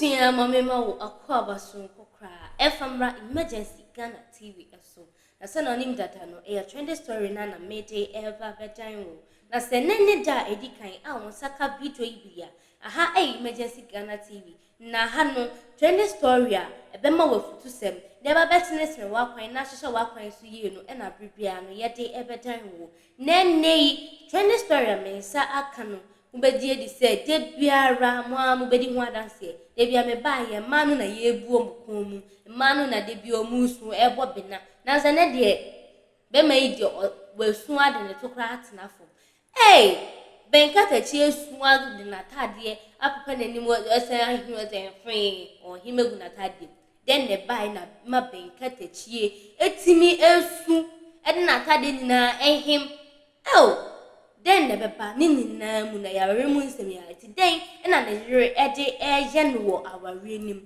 Abusua ma me ma wo akwaaba soronko koraa ɛfa mmra Emergency Ghana TV so. Na sɛnea ɔnim dada no, ɛyɛ trending story no a na mede ɛreba abɛdan wo. Na sɛ nnɛ ne da a ɛdi kan a wo nsa ka video yi bi a, aha ɛyɛ Emergency Ghana TV. Na ha no, trending story a ɛbɛma wo afutusɛm na ɛba bɛtenetene w'akwan na ahyehyɛ w'akwan so yie no ɛna bere biara no yɛde ɛbɛdan wo. Na ɛnnɛ yi, trending story a me nsa aka no, mobɛgye adi sɛ da biara mo ara mobɛdi ho adanseɛ. Da biara mebaeɛ, mmaa no na yɛrebu wɔn kɔn mu, mmaa no na da biara wɔresu, ɛrebɔ bena. Nanso ɛnnɛ deɛ, bɛrima yi deɛ ɔ wasu ade ne to koraa atena fam. Ei! Ben Katakyi asu ade n'ataadeɛ apepa n'anim ɛsan ahim ɛsɛ fee ɔhim agu n'ataadeɛ mu. Dɛn na ɛbaeɛ na ma Ben Katakyie atumi asu de n'ataadeɛ nyinaa ahim? Ao! Dɛn na ɛbɛba ne nyinaa mu na yɛawareɛ mu nsɛm yi ara nti dɛn na ne yere de reyɛ no wɔ awareɛ no mu?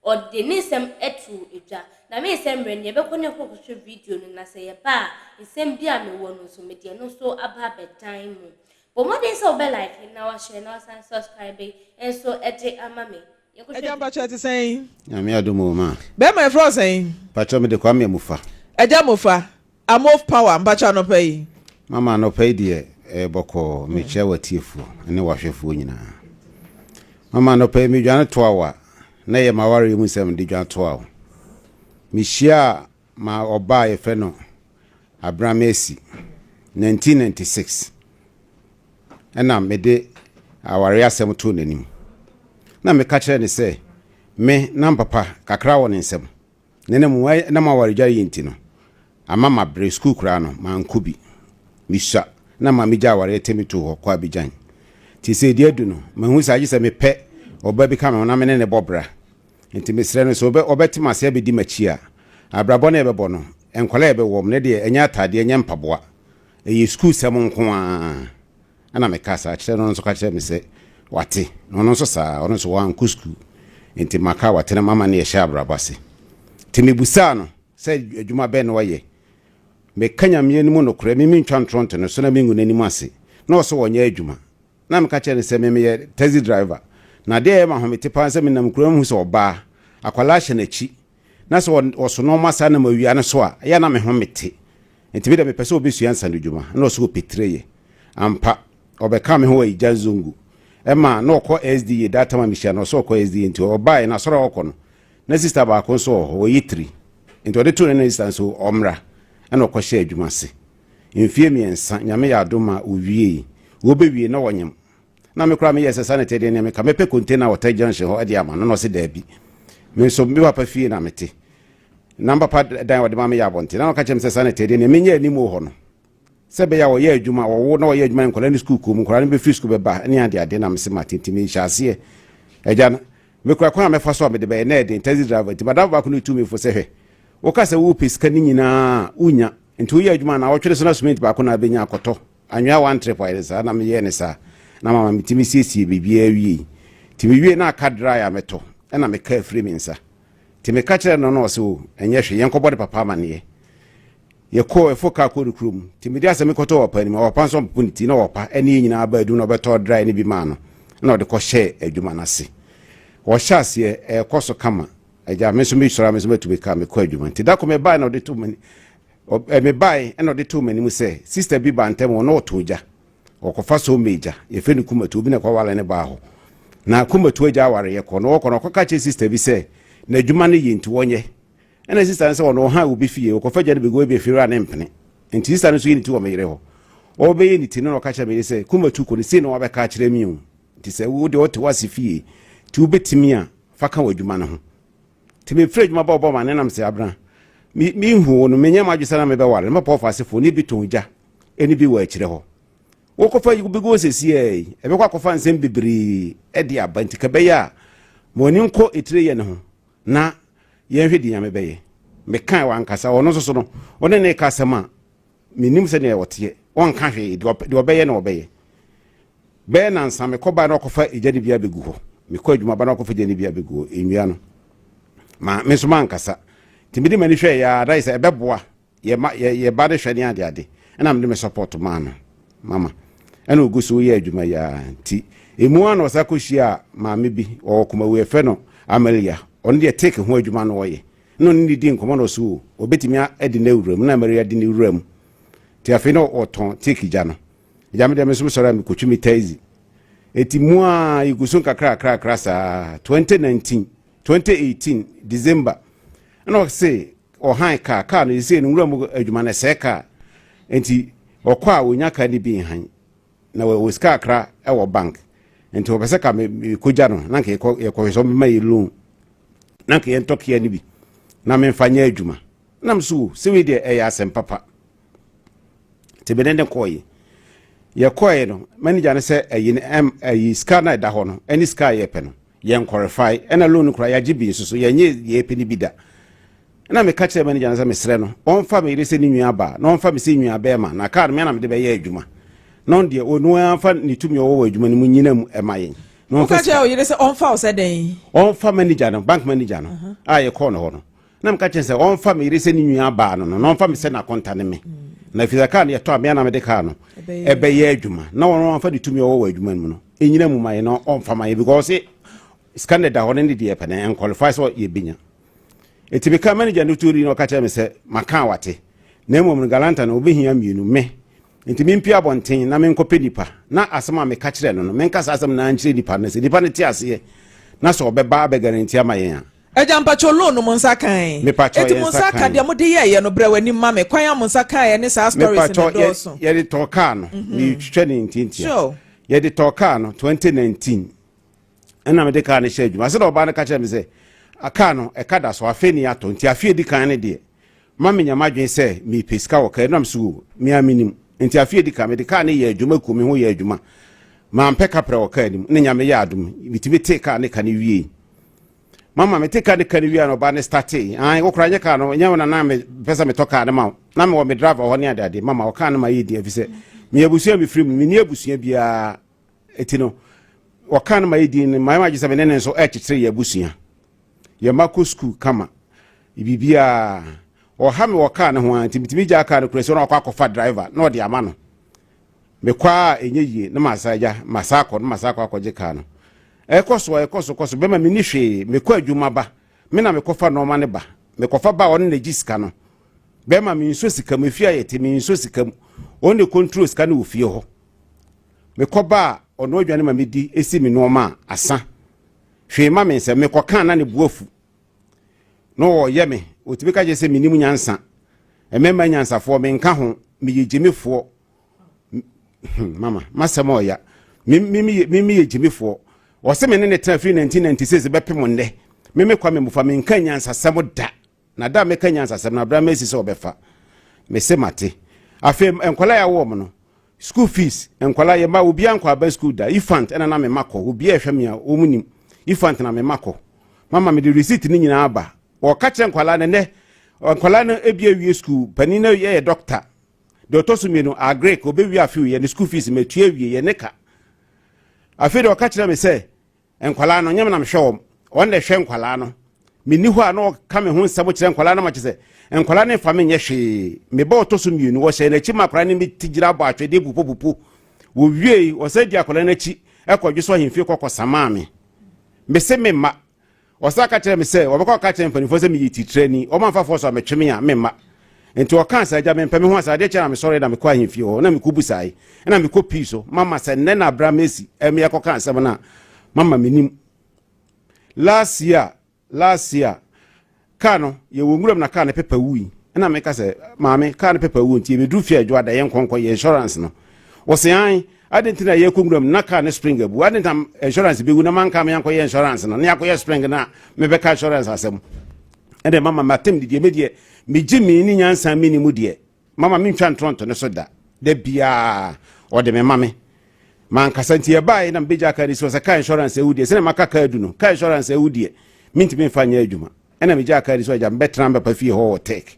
Ɔde ne nsɛm too dwa. Na me nsɛm mmerɛ no yɛbɛkɔ ne yɛakɔhwɛ video no na sɛ yɛba a nsɛm bi a mewɔ no nso mede ɛno nso aba abɛdan mu. Bɔ mmɔden sɛ wobɛ like na wahyɛ na wasan subscribe nso de ama me. Yɛnkɔhwɛ Agya video mpakyɛ no. ɛte sɛn? Nyame adom o ma. Bɛɛma yɛfrɛ wo sɛn? Mpakyɛ mede Kwame Amufa. Agya Mofa, Amov power mpakyɛ anɔpa yi. Mama anɔpa yi deɛ ɛyɛ bɔkɔɔ mekyia w'atiefoɔ ne w'ahwɛfoɔ nyinaa. Mama anɔpa yi medwane toa wo a na ɛyɛ m'awareɛ mu nsɛm de dwane toa wo. Mehyiaa ma ɔbaa a yɛfrɛ no Abena Mercy 1996 ɛna mede awareɛ asɛm too n'anim. Na meka kyerɛɛ no sɛ me na mpapa kakra wɔ ne nsam. Na na mmom ɛnam awaregyae yi nti no, ama mabrɛ, sukuu koraa no, mankɔ bi. Misua na ma migyaa awareɛ te me too hɔ kɔ Abidjan. Nti sɛ ɛdi adu no, mahu sɛ agye sɛ mepɛ ɔbaa bi ka me ho na me ne no bɔ bra. Nti mesrɛ no sɛ ɔbɛte m'ase abɛdi m'akyi a, abrabɔ no a yɛbɛbɔ no, nkwadaa a yɛbɛwɔ wɔn no deɛ, ɛnyɛ ataadeɛ, ɛnyɛ mpaboa, ɛyɛ sukuusɛm nko ara. Ɛna mekaa saa kyerɛɛ no, ɔno nso ka kyerɛɛ me sɛ wate, na ɔno nso saa ara, ɔno nso wankɔ sukuu, nti maka wate na mama no yɛhyɛ abrabɔ ase. Nti mebusaa no sɛ adwuma bɛn na ɔyɛ. Meka Nyame anim nokorɛ, me mentwa ntorɔ nto no so na mengu n'anim ase, na ɔse ɔnyɛ adwuma. Na meka kyerɛɛ no sɛ me meyɛ taxi driver, na adeɛ a ɛyɛ me ahomete paa ne sɛ menam kuro mu hu sɛ ɔbaa, akwadaa hyɛ n'akyi, na sɛ ɔso nnoɔma saa nam awia no so a, ɛyɛ a na me ho mete. Nti me deɛ mepɛ sɛ ɔbɛsua nsanodwuma. Ɛna ɔse ɔpɛ tire yɛ. Ampa, ɔbɛkaa me ho wɔ Igya Nzongo. Ɛma na ɔkɔ SDA, that time a mehyia no, ɔse ɔkɔ SDA nti ɔbaeɛ no, asɔre a ɔkɔ no, na sister baako nso wɔ hɔ, ɔyɛ tiri. Nti ɔde too ne ne sister nso ɔmmra. Ɛna ɔkɔhyɛɛ adwuma ase. Mfie mmiɛnsa, Nyame yɛ adom ma ɔwiei. Ɔbɛwie na ɔnyem. Na me koraa meyɛɛ sɛ saa na ɛteɛ deɛ nea meka mɛpɛ container wɔ Tech Junction hɔ de ama no na ɔse daabi. Me nso me papa fie na mete. Na me papa dan a ɔde ma me yɛ abɔnten. Na ɔka kyerɛ me sɛ saa na ɛteɛ deɛ nea menyɛ anim wɔ hɔ no. Sɛ ɛbɛyɛ a wɔyɛ adwuma, wɔwo na wɔyɛ adwuma nkwadaa no sukuu kɔ mu, nkwadaa no bɛfiri sukuu bɛba ne ade ade na mese mate nti mehyɛ aseɛ. Agya no, mekura kwan a mɛfa so a mede bɛyɛ na ɛden taxi driver nti madamfo baako no tu me fo sɛ hwɛ woka sɛ wopɛ sika no nyinaa wonya nti woyɛ adwuma na wɔtwere so na cement baako na abɛnya akɔtɔ Anwea one trip ayɛ ne saa na meyɛɛ ne saa na mama metumi siesie biribiara wiei. Nti mewie na aka dry a mɛtɔ ɛna me kaa firi me nsa. Nti meka kyerɛɛ no na ɔse o ɛnyɛ hwee yɛnkɔbɔ ne papa amaneɛ. Yɛkɔɔ ɛfo kaa kɔɔ ne kurom. Nti mede asɛm yi kɔtɔɔ ɔpa anim. Ɔpa nso ampopo ne ti na ɔpa ɛne yɛn nyinaa baa adum na ɔbɛtɔɔ dry no bi maa no na ɔde kɔhyɛɛ adwuma no ase. Ɔhyɛ aseɛ ɛrekɔ so kama. Agya me nso mesɔre a me nso matumi kaa mekɔ adwuma. Nti da ko mebae na ɔde too m'ani Mebae na ɔde too m'anim sɛ sista bi baa ntɛm hɔ na ɔtɔn gya. Ɔkɔfa soulmate gya. Yɛfrɛ no Kumatu. Obi na ɛkɔware no baa hɔ. Na Kumatu agya awareɛ kɔ. Na ɔkɔ no ɔkɔka kyerɛ sista bi sɛ n'adwuma no yɛ nti wɔnyɛ. Ɛna sista no sɛ ɔno ɔhan obi fie. Ɔkɔfa gya no bɛgu ebi afiewura ne mpene. Nti sista no nso yɛ ne ti wɔ me yere hɔ. Ɔbɛyɛ ne ti no na ɔka kyerɛ me yere sɛ Kumatu kɔ no sei na wabɛka akyerɛ me o. Nti sɛ wo deɛ ɔte w'ase fie nti wobɛtumi a fa ka w'adwuma no ho. Nti mefiri adwuma ba ɔbɔ ma ne nam sɛ abena me mehu wo no menyɛ m'adwe sɛ na mebɛware no mɛpɔ ɔfa ne bi tɔn gya ɛne bi wɔ akyirɛ hɔ wokɔfa yi wobɛgu wɔ sɛsiɛ yi ɛbɛkɔ akɔfa nsɛm bebree ɛde aba nti kɛbɛyɛ a ma w'ani nkɔ etire yɛ ne ho na yɛnhwɛ di nyame bɛyɛ mekae wankasa ɔno nso so no ɔne ne ka asɛm a Mennim sɛdeɛ ɔteɛ. Ɔnka hwee. Deɛ ɔbɛyɛ na ɔbɛyɛ. Bɛyɛ nansa mekɔ ba na ɔkɔfa egya no bi abɛgu hɔ. Mekɔ adwuma ba na ɔkɔfa egya no bi abɛgu hɔ. Nnua no. Ma me nso mankasa. Nti mede m'ani hwɛɛ yɛ ara na yɛ sɛ ɛbɛboa yɛ ma yɛ yɛ ba no hwɛ ne ade ade. Ɛna mede me support maa no. Mama. Ɛna ɔgu so yɛ adwuma yi ara. Nti Emu ara na ɔsan kɔhyiaa maame bi, ɔwɔ Kumawu, yɛfrɛ no Amalia. Ɔno deɛ take ho adwuma na ɔyɛ. Na ɔne no dii nkɔmmɔ na ɔse o, ɔbɛtumi de no awura mu. Na Amalia de no wura mu. Nti afei na ɔtɔn take gya no. Agya me deɛ me nso mesɔre a mekɔtwi me taxi. Eti mu a yɛgu so nkakrakrakra saa 2019, 2018 December ɛna ɔse ɔhan kaa kaa no yɛsei no nwura mu adwuma no ɛsɛe kaa nti ɔkɔ a ɔnya kaa no bi nhan na wɔ sika akra wɔ bank nti wɔpɛ sɛ ka mekɔgya no na nka yɛkɔhwɛ sɛ ɔbɛma yɛ loan na nka yɛntɔ kia no bi na memfa nyɛ adwuma nam so sɛ wei deɛ ɛyɛ asɛm papa nti mene ne kɔɔye yɛkɔɛ no manager no sɛ ɛyi no ɛm ɛyi sika na ɛda hɔ no ɛne sika a yɛpɛ no yɛn qualify ɛna loan no koraa yɛagye bi nso so yɛnyɛ yɛpɛ no bi da ɛna meka kyerɛ manager no sɛ mesrɛ no ɔmfa me yere sɛ ne nua baa na ɔmfa me sɛ nua bɛrima na kaa no me na mede bɛyɛ adwuma na ɔno deɛ ɔno ara mfa ne tumi ɔwɔ wɔ adwuma no mu nyina mu ɛma yɛn na ɔmfa sika kyerɛ ɔyere sɛ ɔmfa wo sɛ dɛn ɔmfa manager no bank manager no a yɛkɔɔ no hɔ no Na meka kyerɛ sɛ ɔmfa me yere sɛ ne nua baa no no, na ɔmfa me sɛ n'akonta ne me. Na ɛfiri sɛ kaa no yɛtɔ a, me na mede kaa no ɛbɛyɛ adwuma. Na ɔno amfa ne tumi a ɔwɔ wɔ adwuma no mu no ɛnyina mu ma yɛ na ɔmfa ma yɛ because ɔse sika no da hɔ no ne deɛ yɛpɛ no ɛnqualify sɛ yɛbɛnya. Ɛti meka manager no tori na ɔka kyerɛ me sɛ maka a wate. Na mmom no Galanta no ɔbɛhia mmienu me nti mempue abɔnten na menkɔpɛ nipa na asɛm a meka kyerɛ no no menka saa asɛm no nkyerɛ nipa no sɛ nipa no te aseɛ na sɛ ɔbɛba abɛgaranti ama yɛn a. Agya mpakyɛw loan no mo nsa kae? Mepakyɛw Eti yɛn mo nsa nsa ka kae. deɛ mode yɛɛyɛ no brɛ w'anim ma me kwan a mo nsa kaeɛ ne saa stories no Mepakyɛw yɛ ɛdɔɔso. yɛde tɔɔ kaa no metwitwa ne ntiantia. Sure. Yɛde tɔɔ kaa no 2019 ɛna mede kaa no hyɛ adwuma. Sɛdeɛ ɔbaa no ka kyerɛ me sɛ a kaa no ɛka da so afei ne yɛatɔ nti afe edi kan no deɛ ma menya m'adwene sɛ mepɛ sika wɔ kaa nam so o me ara menim nti afe edi kan mede kaa no yɛ adwuma ku me ho yɛ adwuma mampɛ kaprɛ wɔ kaa no mu ne Nyame yɛ adom metumi tee kaa ne ka no wiei. Mama mete car no ka no wie a na ɔbaa no startee. Ae, wo koraa nyɛ car no, nyɛ wo na na mepɛ sɛ metɔ car no ma wo. Na mewɔ me driver hɔ ne ade ade. Mama ɔkaa no ma yɛ din efisɛ me abusua a mefiri mu, menni abusua biara. Eti no, ɔkaa no ma yɛ din no, mayɛ m'adwene sɛ me ne ne nso ɛrekyekyere yɛn abusua. Yɛn mma kɔ sukuu kama, biribiara. Ɔha me wɔ car no ho ara nti metumi gyaa car no kura si hɔ na wakɔ akɔfa driver na ɔde ama no. Mekɔ ara a ɛnyɛ yie na masan agya, masan akɔ na masan akɔ akɔgye kaa no. Ɛkɔ so, ɛkɔ so, kɔ so. Bɛma menni hwee. Mekɔ adwuma ba, me na mekɔfa nneɛma no ba. Mekɔfa ba a ɔno na ɛgye sika no. Bɛma mensɔ sika mu, efie a yɛte mensɔ sika mu. Ɔno na ɛcontrol sika no wɔ fie hɔ. Mekɔ ba a ɔno aduane ma medi, ɛsi me nneɛma a asa. Hwee ma me nsam. Mekɔka a na ne bo afu. Na ɔyɛ me. Ɔtumi ka kyerɛ sɛ mennim nyansa. Mmarima nyansafoɔ menka ho. Meyɛ gyimifoɔ. Hmm, mama masɛm ɔya me me me me yɛ gyimifoɔ ɔsɛ me ne ne tena firi 1996 bɛpem nnɛ me me kwa me mufa menka nyansasɛm da na da meka nyansasɛm na abira mesi sɛ ɔbɛfa me se mate afei nkɔla yɛ awɔ no school fees nkɔla yɛ ma obiara nkɔ aba school da ifant ɛna na me ma kɔ obiara ɛhwɛ me a wɔn nim ifant na me ma kɔ mama me de receipt ne nyinaa ba wɔka kyerɛ nkɔla no nnɛ nkɔla no ebi awie school panin no yɛ doctor Deɛ ɔtɔ so mmienu, Agric, ɔbɛwie afe wei, yɛne school fees matua awie, yɛne ka. Afei deɛ ɔka kyerɛ me sɛ, nkwadaa no, nyɛ me na mehwɛ wɔn, wɔn na ɛhwɛ nkwadaa no. Menni hɔ a na ɔka me ho nsɛm kyerɛ nkwadaa no ma kyerɛ sɛ, nkwadaa no mfa me nyɛ hwee. Me ba ɔtɔ so mmienu, wɔhyɛ n'akyi ma akwadaa no mi ti gyina abɔ atwedeɛ pupopupo. Wɔwiei, wɔsan di akwadaa no akyi kɔdwe so ahemfie kɔkɔsamaa me. Mese me mma. Ɔsan ka kyerɛɛ me sɛ wɔbɛkɔ akɔka akyerɛ mpanimfoɔ sɛ meyɛ titrani, wɔamfa fɔɔso ammɛtwe me a, memma. Enti ɔkaa saa, Agya, mempɛ me ho asɛm. Adeɛ kyeeɛ na mesɔree na mekɔɔ ahemfie hɔ, na mekɔbusae, ɛnna mekɔpii so. Mama, sɛ nnɛ na Abraham asi me akɔka asɛm no a, mama mennim. Last year, last year, Kaa no, yɛwɔ nwuram na kaa no pepa wui. Ɛna meka sɛ, maame, kaa no pepa wu nti yɛbɛduru fie adwo ada yɛnkɔ nkɔyɛ insurance no. Wɔse ae, adɛn nti na yɛkɔ nwuram na kaa no spring abu? Adɛn nti na insurance bɛwu na manka me ankɔyɛ insurance no na yɛakɔyɛ spring no a mebɛka insurance asɛm? Ɛnna mama matem de deɛ me deɛ megye me ne nyansa menni mu deɛ Mama mentwa ntorɔnto no so da. Da biara ɔde me ma me. Mankasa nti ɛbaeɛ na mebɛgya kaa no si hɔ sɛ kaa insurance awu deɛ sɛdeɛ maka kaa adu no kaa insurance awu deɛ mentumi mfa nyɛ adwuma. Ɛna megyaa kaa no si hɔ agya mebɛtena me papa fie hɔ wɔ Tech.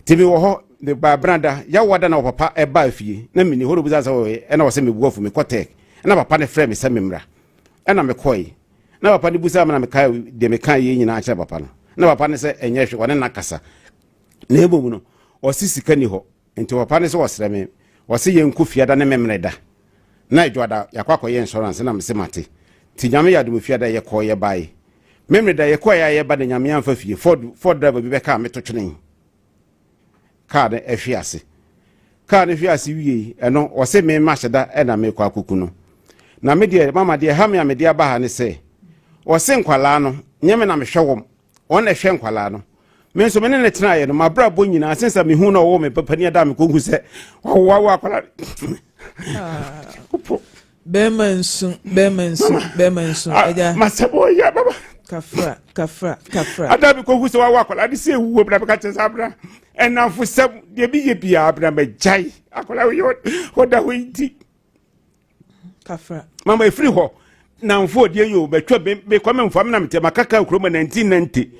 Nti mewɔ hɔ mebaa Benada Yawoada na ɔpapa ɛbaa fie na menni hɔ na obisa sɛ ɔyɛ ɛna ɔsɛ mebu afu mekɔ Tech. Ɛna papa no frɛ me sɛ memmra. Ɛna mekɔe. Na papa no busaa me na mekae deɛ mekae yɛ nyinaa kyerɛ papa no. Na papa no sɛ ɛnyɛ hwee ɔne no akasa. Na mmom no, ɔse sika ni hɔ, nti papa no sɛ ɔsrɛ me, ɔse yɛnkɔ fiada ne Memeneda. Na Adwoada yɛakɔ akɔyɛ insurance na mese mate. Nti Nyame yɛ adom Efiada yɛkɔɔ yɛbae. Memeneda yɛkɔɛ a yɛba na Nyame amfa fie Ford Ford driver bi bɛkaa me to twenee. Kaa no hwe ase. Kaa no hwe ase wiei ɛno ɔse me mahyɛ da na mekɔ akɔku no. Na me deɛ mama deɛ ɛha me a mede aba ha ne sɛ ɔse nkwalaa no nyɛ me na mehwɛ wɔm wɔn na ɛhwɛ nkwalaa no. Me nso me ne ne tenaeɛ no m'abrabɔ nyinaa since a mehu na ɔwɔ me papa ni ada a mekɔhu sɛ wawo akwalaa no. Bɛrima nsu, bɛrima nsu, bɛrima nsu. Ah, Agya. Masɛm ɔyɛ baba. Kafra, kafra, kafra. Ada mi kɔhu sɛ wawo akwadaa de sɛ ewu wɔ mu na meka kyerɛ sɛ abena ɛnamfo sɛm deɛ bi yɛ biara abena magyae akwadaa yɛ ɔda hɔ yi nti. Kafra. Mama efiri hɔ namfo deɛ yi o bɛtwa me kɔ me mfa me na mete maka kaa kurom 1990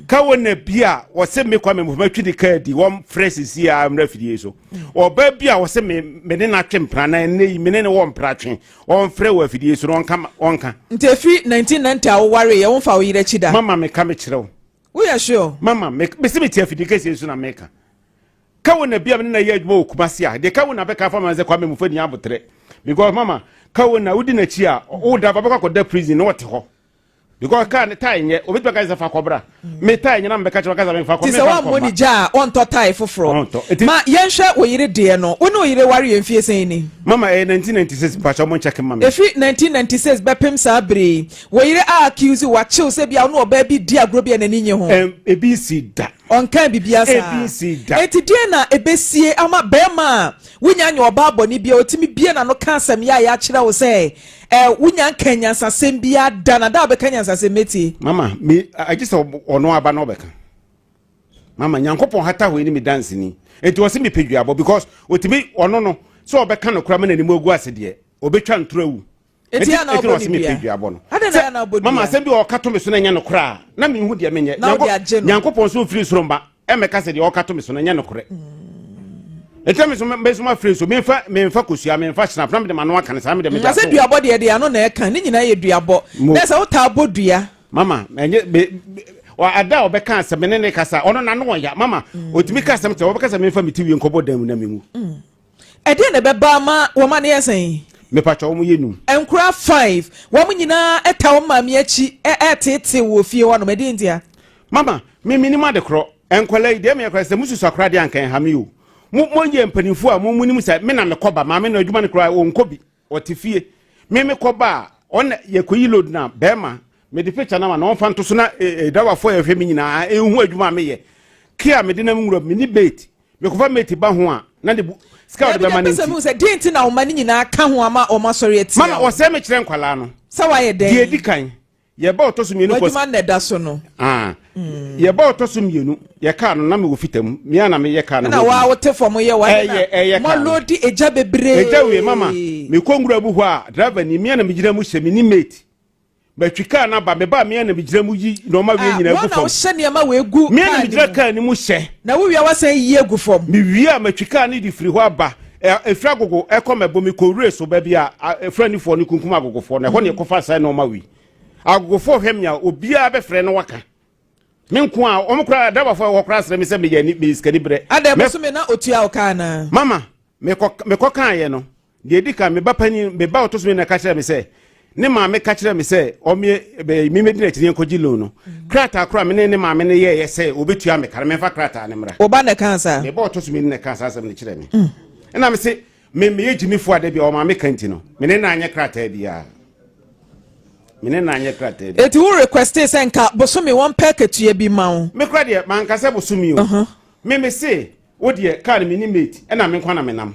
ka wɔ na bi a wɔsɛ me kɔ me mfa matwi ne kaa di wɔn frɛ sisi a mmerɛ fidie so ɔbaa bi a wɔsɛ me me ne n'atwe mpena na ɛnɛ yi me ne ne wɔ mpena twe wɔn frɛ wɔ afidie so na wɔnka wɔnka. Nti efi 1990 a woware yɛ wonfa wo yere akyi da. Mama meka mekyerɛ wo. Woyɛ sure? Mama me mese mete afidie kɛseɛ so na meka. Ka wo na bi a me ne na yɛ adwuma wɔ Kumasi a, deɛ ka wo na bɛka afa ma sɛ Kwame Mufa ni abotrɛ. Because mama, ka wo na wodi n'akyi a, wo da bɛkɔ akɔda prison na ɔte hɔ. Because kaa ne tae nyɛ, obetumi aka sɛ fa kɔbra. Me tae nyɛ na mebɛka kyerɛ kasa me fa kɔ me fa kɔ. Ti sɛ wammɔ ne gya a, ɔntɔ tae foforɔ. Ɔntɔ. Ma yɛnhwɛ wo yere deɛ no. Wo ne wo yere ware yɛ mfie sɛn ni? Mama, ɛyɛ 1996, mpakyɛ mo nkyɛke ma me. Ɛfiri 1996 bɛpem saa bere yi, wo yere a accuse wo, wakyew sɛ bia wo ne ɔbaa bi di agorɔ bi a n'ani nnye ho. Ebi nsi da. Ɔnkaa biribiara saa. Ebi nsii da. Enti deɛn na ɛbɛsie ama barima a wonya nyɛ ɔbaa bɔne biara, ɔtumi bue n'ano ka asɛm yaayaa kyerɛ wo sɛ, eh, wonya nkaa nyansasɛm biara da, na da a wobɛka nyansasɛm mɛtie? Mama, me, agye sɛ ɔno aba na ɔbɛka. Mama, Nyankopɔn hata hɔ yi ne me danseni. Enti ɔse mepɛ duabɔ because ɔtumi, ɔno no, sɛ ɔbɛka nokorɛ ama n'anim agu ase deɛ, ɔbɛtwa ntorɔ awu. Eti a na ɔbɔ ne dua. Dua no. Adɛn na na ɔbɔ dua? Mama asɛm bi a ɔka to me so na ɛnyɛ nokorɛ a, na menhu deɛ menyɛ. Na ɔde agye no. Nyankopɔn nso mfiri soro mba ɛmmɛka sɛ deɛ ɔka to me so no ɛnyɛ nokorɛ. Eti na me nso me nso mafiri nso memfa memfa kosua memfa hyena na mede m'ano aka no saa mede mede ato. Na sɛ duabɔ deɛ deɛ ano na ɛka ne nyinaa yɛ duabɔ. Na sɛ wotaa bɔ dua. Mama ɛnyɛ me ada a ɔbɛka asɛm me ne ne kasa ɔno n'ano ɔya mama otumi ka asɛm kyerɛ ɔbɛka sɛ memfa me ti wie nkɔbɔ dan mu na menwu. Ɛdeɛn na ɛbɛba ama wɔn ano yɛ sɛn? Mepakyɛ wɔn yɛ num. Nkora five, wɔn nyinaa ta wɔn maame akyi ɛɛteetee wɔ fie hɔ nom, ɛdeɛn ntia? Mama, me menim ade korɔ, nkwadaa yi deɛ meyɛ koraa sɛ mo susua koraa deɛ anka ɛnha me o. Mo mo yɛ mpanimfoɔ a mo mo nim sɛ me na mekɔ ba, maame no adwuma no koraa ɔnkɔ bi, ɔte fie. Me mekɔ ba a, ɔna yɛkɔyi load no a, bɛrima, mede picture no ama no ɔmfa nto so na eh, eh, driverfoɔ a yɛhwɛ me nyinaa ɛnhu adwuma a meyɛ. Key a mede nam nwura mu, menni mate, Mekɔfa mate ba ho a, na ne bu sika a ɔde bɛma no nti. Dabi, sɛ deɛ nti na wo mma no nyinaa ka ho ama wɔn asɔre atia wo. Mama, wɔsɛe me kyerɛ nkwadaa no. Sɛ woayɛ dɛn? Deɛ edi kan, yɛba ɔtɔ so mmienu kɔ. W'adwuma na ɛda so no. Ah, mm. Yɛba ɔtɔ so mmienu, yɛ kaa no na mewɔ fita mu, mea na meyɛ kaa no. Ɛna waa wote fam yɛ wa. Ɛyɛ ɛyɛ kaa no. Malodi egya bebree. Egya wie mama, mekɔ nwura mu hɔ a, driver ni mea na megyina mu hyɛ me ni mate. Matwi kaa no aba, meba a me ara na megyina mu yi nneɛma wei nyinaa gu fam. Wɔn na wohyɛ nneɛma wei gu kaa no mu. Me ara na megyina kaa no mu hyɛ. Na wowie a woasan yi agu fam. Mewie a matwi kaa no de firi hɔ aba. Ɛfiri Agogo ɛkɔ Mɛbo, mekɔ Wure so, baabi a Fulanifoɔ no kunkum Agogofoɔ no, ɛhɔ na yɛkɔfa saa nneɛma wei. Agogofoɔ hwɛ me a, obiara bɛfrɛ na waka. Me nko a, wɔn koraa, driverfoɔ a ɛwɔ hɔ koraa srɛ me sɛ meyɛ ani, meyɛ sikaniberɛ. Adɛn, bosome na otua wo ka anaa? Mama, mekɔ, mekɔkaeɛ no, Deɛ ɛdi kan, me ba panin, me ba ɔtɔ so mmienu na ɛka kyerɛɛ me sɛ, ne maame ka kyerɛɛ me sɛ ɔmmie bɛ memmɛdi n'akyi na yɛnkɔgye loan no. Krataa korɔ a me ne ne maame no yɛeɛ sɛ wɔbɛtua me ka no, memfa krataa no mmra. Wo ba na ɛkaa saa? Me ba ɔtɔ so mmienu na ɛkaa saa asɛm no kyerɛɛ me. Ɛna me se, me meyɛ gyimifoɔ a da bi a ɔmaame ka nti no, me ne no anyɛ krataa biara. Me ne no anyɛ krataa biara. Enti wo requestee sɛ nka bosome wɔmpɛ akatua bi ma wo? Me koraa deɛ, manka sɛ bosome o. Me mese, wo deɛ, kaa no menni mate, ɛna me nko ara na menam.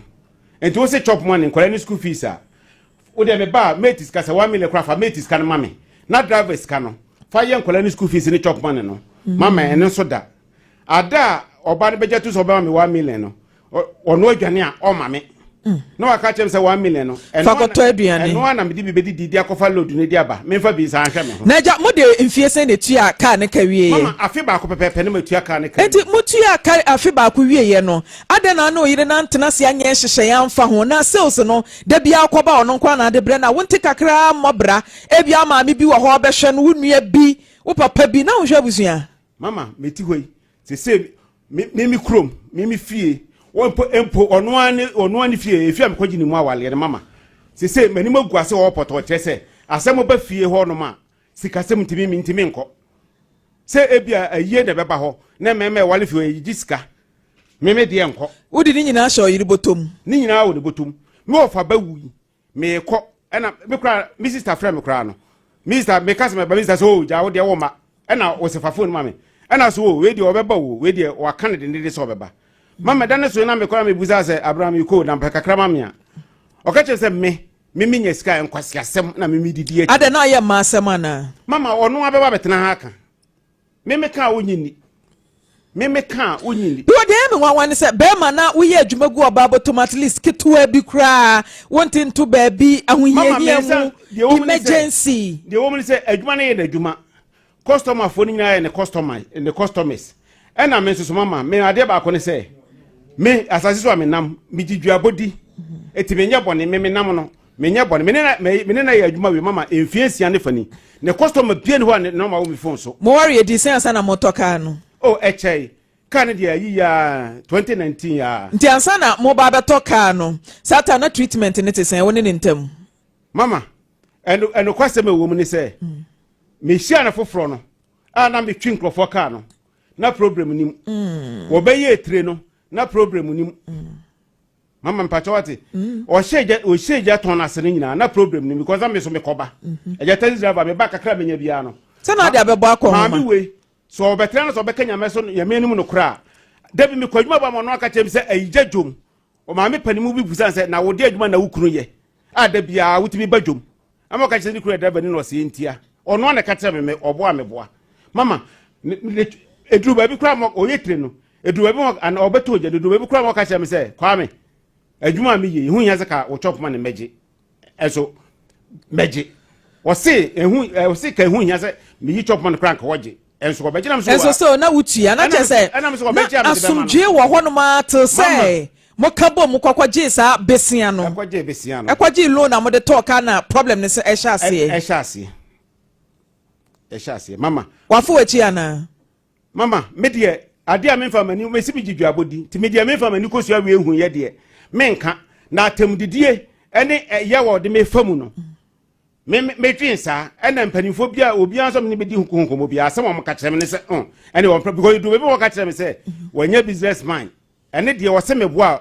Nti wo se chop money nkwadaa ne school fees a wo deɛ me ba a mate sika sɛ 1 million koraa fa mate sika no ma me na driver sika no fa yɛ nkwadaa ne school fees ne chop money no ma ma ɛno nso da ada a ɔba no bɛgya to sɛ ɔbɛma me 1 million no ɔno adwane a ɔma me na waka kyerɛ me sɛ 1 million no fa kɔtɔ aduane ɛno a na mede bi bɛdidi de akɔfa load no de aba memfa bi nsa ahwɛ me ho na agya mo de mfie sɛn na etua kaa ne ka wieɛ mama afe baako pɛpɛɛpɛ ne matua kaa ne ka enti motua ka afe baako wieɛ no Adɛn na wo ne wo yere no antena ase anyɛ nhyehyɛe amfa ho? Na sales no, da biara wokɔba a ɔno nko ara na ade brɛ no a, wonte kakraa mmɔ bra. Ebia wo maame bi wɔ hɔ a ɔbɛhwɛ no, wo nua bi, wo papa bi, na wonhwɛ abusua. Mama, mete hɔ yi, seesei me, me, me kurom, me, me fie, wɔ mpo, mpo ɔno ara ne, ɔno ara ne fie, efie a mekɔgye ne mu awaleɛ no, mama. Sese m'anim agu ase wɔ pɔtɔ kyerɛ sɛ asɛm ba fie hɔ nom a sikasɛm ntumi mi ntumi nkɔ. Sɛ ebia ayie na ɛbɛba hɔ na mmarima ɛwale fie hɔ yɛgyegye sika. Me me deɛ nkɔ. Wode ne nyinaa hyɛ ɔyere bɔtɔ mu. Ne nyinaa wɔ ne bɔtɔ mu. Me wɔfa ba wui meekɔ ɛna me koraa me sister frɛ me koraa no me sister meka sɛ mɛba me sister sɛ o oh, gya wo deɛ wo ma ɛna ɔsɛ fa phone ma me ɛna so o oh, wei deɛ ɔbɛba o wei deɛ waka ne dendede sɛ ɔbɛba ma mɛda ne so na mekɔ na mebusa sɛ abraham yi na mpɛ kakra ma me a ɔka kyerɛ sɛ me me menya sika nkwaseasɛm na me medidi akyi adɛ na ayɛ mma asɛm anaa mama ɔno abɛba bɛtena ha aka Me me ka a wonyi nni. Me me ka a wonyi nni. Because deɛ ɛyɛ me nwanwa ne sɛ bɛrima na woyɛ adwuma gu ɔbaa bɔtɔm at least ketewa bi koraa wonte nto baabi ahohiahia mu emergency. Deɛ wɔm ne sɛ adwuma no yɛ n'adwuma customer foɔ no nyinaa yɛ ne customer ne customers ɛna me nso so mama me adeɛ baako ne sɛ me asase so a menam megye duabɔ di eti menyɛ bɔne me menam no Menyɛ bɔne. Me ne na me ne na yɛ adwuma wei mama mfie nsia ne fa ni. Ne customer bia ni hɔ a ne nɔma wɔ me phone so. Mo ware adi sɛn ansa na motɔ car no? Oh ɛkyɛe. Car no deɛ ayi yaa 2019 yaa. Nti ansa na moba abɛtɔ car no, saa time na treatment no te sɛn wo ne ne ntam? Mama, ɛno ɛnokwasɛm a ɛwɔ mu ne sɛ, mehyia no foforɔ no a na metwe nkurɔfoɔ car no, na problem nim. Wɔbɛyɛ etire no, na problem nim. Mama mpakyɛ wate. Ɔhyɛ gya ɔhyɛ gya tɔn ase no nyinaa na problem no because na me so mekɔba. Ɛgya taxi driver me ba kakra menya biara no. Sɛ na ade abɛbɔ akɔ ho ma. Maame wei sɛ ɔbɛtena no sɛ ɔbɛka nyame so nyame anim no koraa. Dabi mekɔ adwuma ba ma ɔno aka kyerɛ me sɛ ayigya dwom. Ɔmaame panimu bi busa sɛ na wode adwuma na wo kunu yɛ a da biara wotumi ba dwom. Ama ɔka kyerɛ ne kunu yɛ driver ni na ɔsɛ ntia. Ɔno a na ɛka kyerɛ me me ɔboa meboa. Mama ɛduru baabi koraa ma ɔyɛ tire no Eduru baabi ma ana ɔbɛtɔ ogya no, eduru baabi koraa ma ɔka kyerɛ me sɛ, Kwame, adwuma a meyɛ yi, ho hia sɛ ka wo chop money mɛgye. Ɛso mɛgye. Ɔse ehu ɔse ka ehu hia sɛ meyi chop money koraa nka wɔgye. Ɛnso ɔbɛgye nam so Ɛnso so na wotua na kyerɛ sɛ na asomdwoe wɔ hɔnom ara till sɛ moka bom kɔkɔ gyee saa besia no. Ɛkɔgyee besia no. Ɛkɔgyee loan a mode tɔɔ kaa na problem no sɛ ɛhyɛ aseɛ. Ɛhyɛ aseɛ. Ɛhyɛ aseɛ. Mama. Wafo w'akyi anaa? Mama, me deɛ, adeɛ a memfa m'ani, mesi megye duabɔ di, nti me deɛ memfa m'ani kosua wei hu yɛ deɛ, menka. Na atɛmdidie ne ɛyɛ wɔ de mefa mu no, me medwen saa, ɛna mpanimfoɔ bi a obiara nso me ne bɛdi ho nkɔmmɔ biara, asɛm a wɔka kyerɛ me ne sɛ, oh, ɛne wɔn, because du baabi wɔka kyerɛ me sɛ, wɔnyɛ business man, Ɛne deɛ ɔse meboa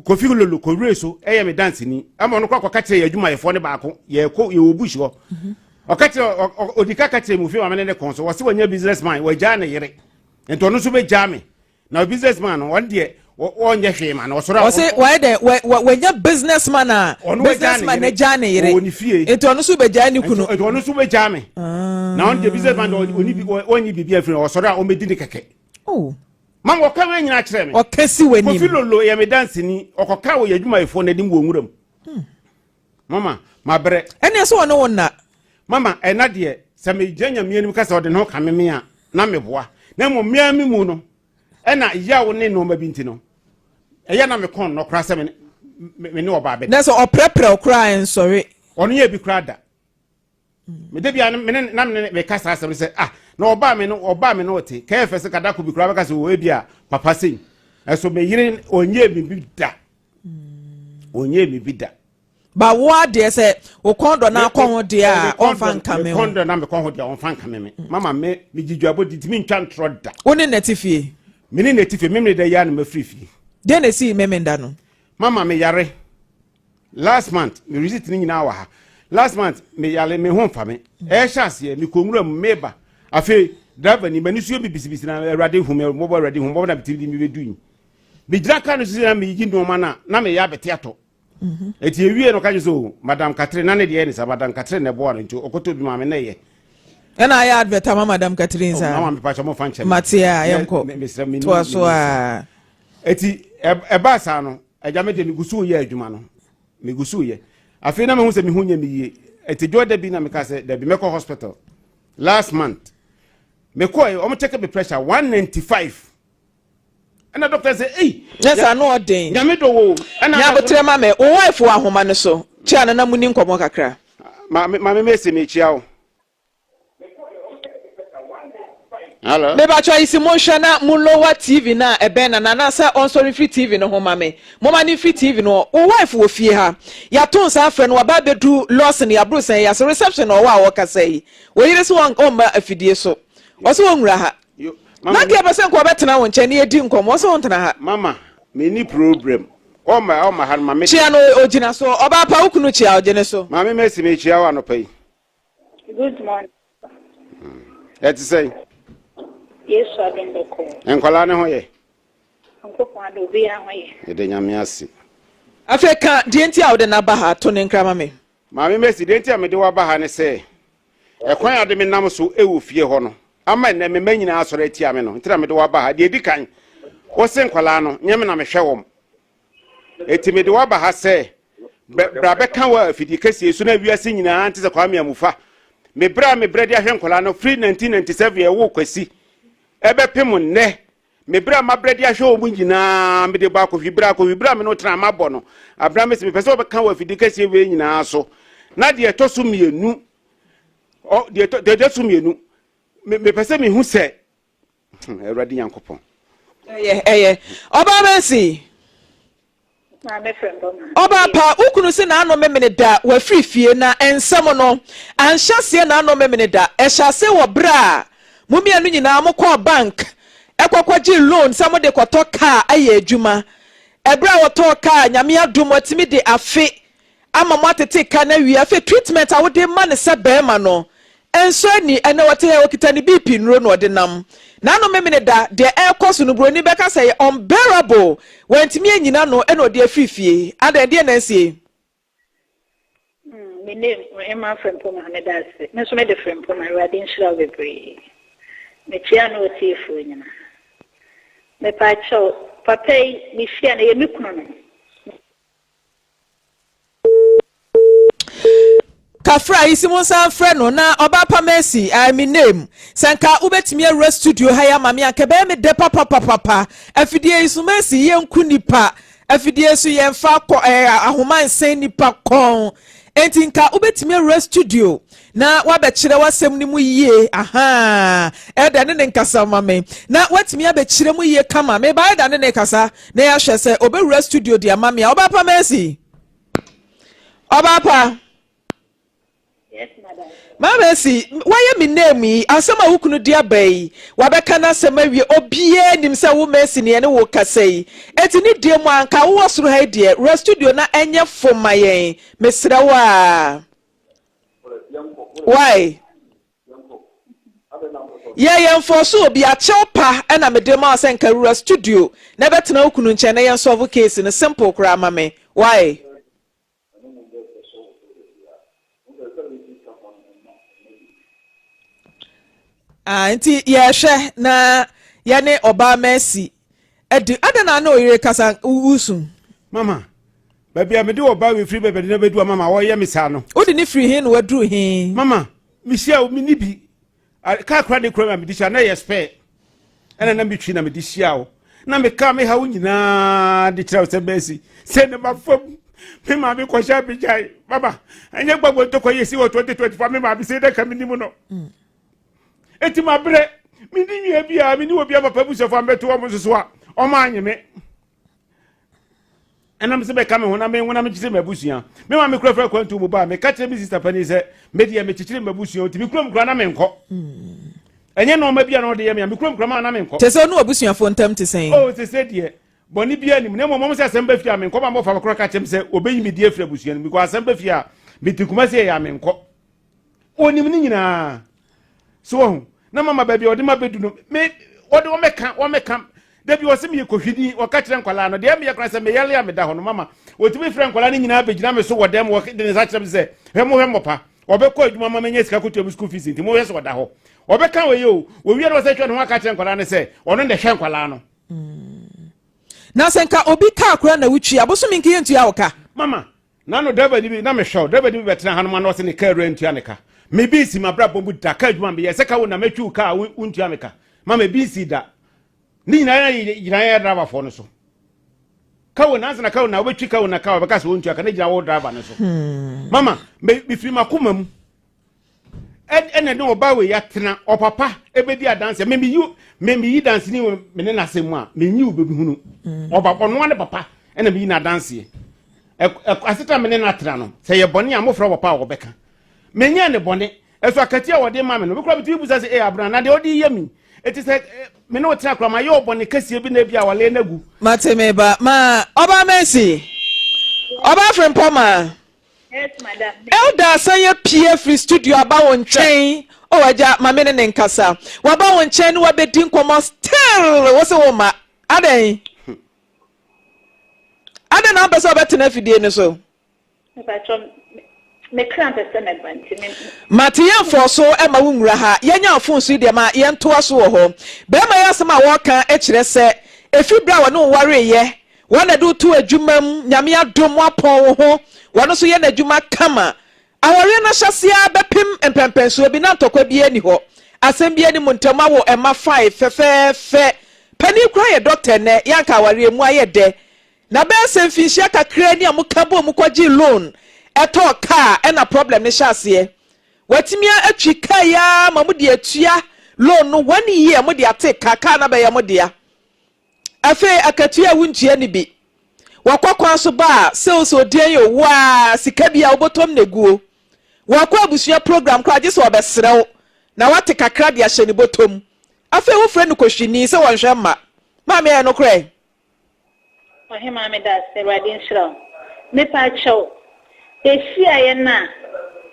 Kofi Lolo kɔwire so ɛyɛ me danseni ama ɔno kɔ akɔka kyerɛ yɛ adwumayɛfoɔ no baako yɛkɔ yɛwɔ bush hɔ mhm. ɔka kyerɛ ɔdi ka ka kyerɛ mu fi maame ne ne kɔn so wɔse wɔnyɛ business man wɔagyaa ne yere nti ɔno nso bɛgyaa me na business man no ɔno deɛ ɔnyɛ hwee ma no ɔsɔrɔ a ɔse wɔyɛ dɛ wɔanya business man a business man agyaa ne yere ɔwɔ ne fie nti ɔno nso bɛgyaa ne kunu nti ɔno nso bɛgyaa me ah. na ɔno deɛ business man deɛ ɔnyi biribi afiri ɔsɔrɔ a ɔmɛdi ne kɛkɛ oh. Mama ɔka wei nyinaa kyerɛ me. Ɔka si w'anim. Kofi Lolo yɛ me danseni. Ɔkɔka wɔ yɛn adwumayɛfoɔ no anim wɔ nwura mu. Hmm. Mama, mabrɛ. Ɛnneɛ sɛ ɔne wo nna. Mama, ɛna deɛ, sɛ megyina Nyame anim ka sɛ ɔde ne ho kame me a, na meboa. Na mmom me ara me mu no, ɛna yaw ne nneɛma bi nti no, ɛyɛ na me kɔn nnɔ koraa sɛ me ne ɔbaa bɛda. Na sɛ ɔprɛprɛ wo koraa ɛnsɔre. Ɔno yɛ bi koraa da. Me da bia me ne na me ne me ka saa asɛm sɛ ah na ɔbaa me no ɔbaa me no ɔte kɛyɛ fɛ sɛ kadako bi koraa bɛka sɛ wɔ ebi a papa sei ɛso me yere ɔnyɛ me bi da ɔnyɛ me bi da. Ba wo adeɛ sɛ wo kɔn dɔ na akɔ ho deɛ a ɔnfa nka me ho. Me kɔn dɔ na me kɔn ho deɛ ɔnfa nka me me mama me me gyi dwabɔ di ntumi ntwa ntorɔ da. Wo ne nɛte fie. Me ne nɛte fie memene da yi a na mafiri fie. Deɛ na esi memenda no. Mama me yare. Last month me receipt ne nyinaa wɔ ha. Last month me yale me ho nfa me. Ɛhyɛ aseɛ me kɔ nwura mu me ba. Afei driver ni m'ani so yɛ me bisibisi na awurade hu me mmɔbɔ awurade hu mmɔbɔ na me tiri di me bɛdu yi. Me gyina car no so na me yi nneɛma na na me yɛ abɛte atɔ. Mhm. Eti ewie no ka kyerɛ sɛ o madam Catherine na ne deɛ ne sa madam Catherine na ɛboa no nti ɔkɔtɔ bi ma me na ɛyɛ. Ɛna ayɛ advert ama madam Catherine saa. Mama mepa kyɛ mo fa nkyɛn. Mate a yɛnkɔ. Toa so a. Eti ɛbaa saa no Agya, me deɛ megu so reyɛ adwuma no. Megu so reyɛ. Afei na mehu sɛ me ho nyɛ me yie. Ɛte dwo da bi na meka sɛ dabi mɛkɔ hospital. Last month mekɔe wɔn check me pressure 195. Ɛna doctor sɛ ei. Nyɛ saa no ɔden. Nyame dɔ wo. Ɛna Nyabotrɛ ma me. Wo wife wɔ ahoma no so. Kyia no na muni nkɔmmɔ kakra. Maame maame Mercy mekyia wo. Hello. Mebatwa yi si monhwɛ na mo lower TV no a ɛbɛn nana anaasɛ ɔnsɔre mfiri TV no ho ma me. Momma no mfiri TV no hɔ. Wo wife wɔ fie ha. Yɛato nsa afrɛ no waba abɛdu Lawson yɛaboro sɛn yi ase reception na ɔwɔ a ɔrekasa yi. Wo yere se ɔmma afidie so. Ɔse ɔnwura ha. Mama, Na nka yɛpɛ sɛ nka ɔbɛtena wo nkyɛn na yɛdi nkɔmmɔ. Ɔse ɔntena ha. Mama, menni problem. Ɔmma ɔmma ha no ma me Kyea deɛ. no ɔgyina so. Ɔbaa pa wo kunu kyea ɔgye ne so. Maame Mercy mekyia wo anɔpa yi. Good morning. Ɛte sɛn? Yesu adom bɔkɔɔ. Nkwadaa ne ho yɛ? Nyankopɔn adom obiara ho yɛ. Yɛda Nyame ase. Afei ka deɛ nti a wode no aba ha to ne nkra ma me. Maame Mercy, deɛ nti a mede wo aba ha ne sɛ, ɛkwan a ade me nam so wɔ fie hɔ no ama nnɛ me mma nyinaa asɔre atia me no nti na mede wo aba ha. Deɛ ɛdi kan, wo se nkwadaa no, nyɛ me na mehwɛ wɔn. Enti mede wo aba ha sɛ bra bɛka wɔ afidie kɛseɛ so na wiase nyinaa nte sɛ Kwame Amufa. Me berɛ a mebrɛ de ahwɛ nkwadaa no firi 1997 ɛwoo Kwasi ɛbɛpem nnɛ. Me berɛ a mabrɛ de ahwɛ wɔn nyinaa mede bɔ akɔhwi berɛ akɔhwi berɛ a me ne wo tena mabɔ no. Abena mesi mepɛ sɛ wɔbɛka wɔ afidie kɛseɛ wei nyinaa so. Na deɛ ɛtɔ so mmienu, deɛ ɛtɔ so mmienu, mepɛ sɛ mehu sɛ Awurade Nyankopɔn. Ɛyɛ, ɛyɛ. Ɔbaa Mercy. Ɔbaa pa, wo kunu se n'ano memene da, wafiri fie, na nsɛm no anhyɛ aseɛ n'ano memene da. Ɛhyɛ aseɛ wɔ berɛ a mo mmienu nyinaa mokɔɔ bank kɔkɔgyee loan sɛ mode kɔtɔ kaa ayɛ adwuma. Ɛberɛ a wɔtɔɔ kaa, Nyame adom watumi de afe ama mo atete ka no awie afei treatment a wode ma no sɛ barima no nsɔ ani ɛnɛ ɔte ha ɔkita ne BP nnuro na ɔde nam n'ano memene da deɛ ɛrekɔ so no buroni bɛka sɛ ɛyɛ unbearable wantumi anyina no ɛna ɔde afiri fie adɛn deɛ na asie. Me name Emma Frimpong meda ase. Me nso mede Frimpong Awurade nhyira wo bebree. Mekyia ne otiefoɔ nyinaa. Mepaakyɛw papa yi mehyia no ɛyɛ me kunu no. Kafra yi si mo nsa mfrɛ no na ɔbaa pa Mercy I me name sɛ nka wobɛtumi awura studio ha yi ama me anka ɛbɛyɛ me dɛ papapapapa afidie yi so Mercy yɛnku nipa afidie so yɛmfa kɔ ɛɛ eh, ahoma nsɛn nipa kɔn enti nka wobɛtumi awura studio na wabɛkyerɛ w'asɛm no mu yie ahaa ɛda ne ne nkasa ma me na watumi abɛkyerɛ mu yie kama meba ɛda ne ne kasa Na yɛahwɛ sɛ ɔbɛwura studio de ama me a. Ɔbaapa Mercy. Ɔbaapa. Yes, madam. Ma Mercy, wayɛ me name yi, asɛm a wo kunu de aba yi, wabɛka n'asɛm awie, obiara nim sɛ wo Mercy ne yɛne wo kasa yi. Enti ne deɛ mu a, anka wowɔ soro ha yi deɛ, wura studio na ɛnyɛ fo ma yɛn. Mesrɛ wo a. Why? Yɛ yɛn nfɔɔso obi akyɛw pa na mede ma wo sɛ nka wura studio na bɛtena wo kunu nkyɛn na yɛn solve case no simple koraa ma me why. Ah, nti yɛhwɛ na yɛne ɔbaa Mercy adi adɛn na ne oyere kasa wusu. Mama, baabi a mede ɔbaa wei firi baabi a na bɛdu a mama wɔyɛ me saa no. Wode ne firi he na waduru he? Mama, mehyia wo menni bi. Kaa kora ne kura me a mede hyia na ɛyɛ spare. Ɛna na metwi na mede hyia wo. Na meka me haw nyinaa de kyerɛ wo sɛ bɛsi sɛ ne ma fam. Me maame kɔhyɛ abigyae. Mama, ɛnyɛ gbagbo ntɔkwa yɛ si wɔ 2024 me maame sɛ dɛ ka menim no. Eti mabrɛ, menni nua biara, menni obi a papa abusuafo a mebɛto wɔn nso so a wɔn anye me. Ɛnam sɛ bɛka me ho na menwo na mekyekyere m'abusua. Me maame kura fira kwantu mu ba a, meka kyerɛ me sista panin sɛ me deɛ mekyekyere m'abusua nti me kurom kura na menkɔ. Ɛnyɛ nneɛma bi a na ɔde yɛ me a me kurom kura ma na menkɔ. Kyɛ sɛ ɔne w'abusuafoɔ ntam te sɛn? Oh, sese deɛ bɔne biara nim na mmom wɔn sɛ asɛm ba fie a menkɔ ma mmɔfa korɔ ka kyerɛ me sɛ wɔbɛyi me di afiri abusua no mu because asɛm ba fie a mete Kumasi ɛyɛ a menkɔ. Onim ne nyinaa. So wahu? Na mama baabi a ɔde ma bɛdu no, me wɔde wɔmɛka wɔmɛka dabi wɔsɛ meyɛ kɔhwini wɔka kyerɛ nkwadaa no deɛ meyɛ koraa sɛ meyale a meda hɔ no mama wɔtumi frɛ nkwadaa no nyinaa bɛgyina me so wɔ dɛm wɔde ne nsa kyerɛ me sɛ hwɛ mohwɛ mmɔpa wɔbɛkɔ adwuma ma manya sika kɔtua me school fees nti mohwɛ sɛ ɔda hɔ wɔbɛka wɔ yɛ o wɔwie no wɔsɛ hwɛ ne ho aka kyerɛ nkwadaa no sɛ ɔno na ɛhwɛ nkwadaa no. Na sɛ nka obi kaa koraa na wotwi abosome nka yɛntua wo ka. Mama Nano driver ni bi na mehwɛ o, driver ni bi bɛtena hanom a na ɔse ne car wura ntua ne ka. Me bi nsi m'abrabɔ mu da, car adwuma meyɛ sɛ ka wo na mɛtwi wo car a wontua me ka. Mama ebi nsi da. Ne nyinaa gyina yɛ driverfoɔ no so. Ka wo na ansa na ka wo na wobɛtwi ka wo na car wɔbɛka sɛ wontua ka na gyina wo driver no so. Mama, mefiri m'akoma mu. Ɛna ne ɔbaa wei atena, ɔpapa ɛbɛdi adanseɛ. Me meyi me meyi danseni wɔ me ne n'asɛm mu a, menyi wo bɛhunu. Ɔba ɔnoa ne papa ɛna meyi n'adanseɛ. Asetena me ne no atena no, sɛ yɛ bɔne a mofrɛ papa a wɔbɛka. Menyɛɛ ne bɔne. Ɛso akatua a wɔde ma me no, me koraa metumi bisa sɛ, ee Abena, na deɛ ɔde yɛ me yi, ɛte sɛ me ne wo tena koraa, mayɛ wo bɔne kɛseɛ bi na ebi a wale no agu. Mate me ba ma ɔbaa Mercy ɔbaa Frimpong ma Yes madam. Elder asan apue afiri studio aba wo nkyɛn oh agya ma me ne ne nkasa waba wo nkyɛn ne wabɛdi nkɔmmɔ still wo se wo mma adɛn adɛn na wompɛ sɛ ɔbɛtena afidie no so. Mepakyɛw, me kra mpɛ sɛ mɛba nti me. Mate yɛn mfɔɔ so ma wo nwura ha yɛnya wo phone so yi deɛ ma yɛn toa so wɔ hɔ bɛɛma yi asɛm a wɔɔka kyerɛ sɛ ɛfiri berɛ a wɔne wo wareeɛ wɔn na ɛde wo too adwuma mu Nyame adom woapɔn wo ho wɔn nso yɛ n'adwuma kama awareɛ no ahyɛseɛ ara bɛpem mpɛnpɛnsoɔ bi na ntɔkwa biara nni hɔ asɛm biara nni mo ntam awo mma five fɛfɛɛfɛ panin koraa yɛ doctor ɛnɛ yɛ anka awareɛ mu ayɛ dɛ Na bɛyɛ sɛ mfinhyia kakraa ni a mo ka bɔɔ mu kɔgyee loan tɔɔ car ɛna problem no hyɛ aseɛ. Watumi atwi car yi ara ma mo de atua loan no one year mo de ate ka, car no abɛyɛ mo dea. Afei akatua a wontua no bi. Wɔkɔ kwan so ba a sales odian o wo ara sika bi a wobɔtɔm na eguo. Wɔkɔ abusua program koraa gye sɛ ɔbɛsrɛ wo na wate kakra de ahyɛ ne bɔtɔm. Afei wofrɛ no kɔhwini sɛ wɔnhwɛ mma. Maame ɛyɛ nokorɛ? Ɔhemaa medase awurade nhyira wo. Mepakyɛw yɛhyiaeɛ no a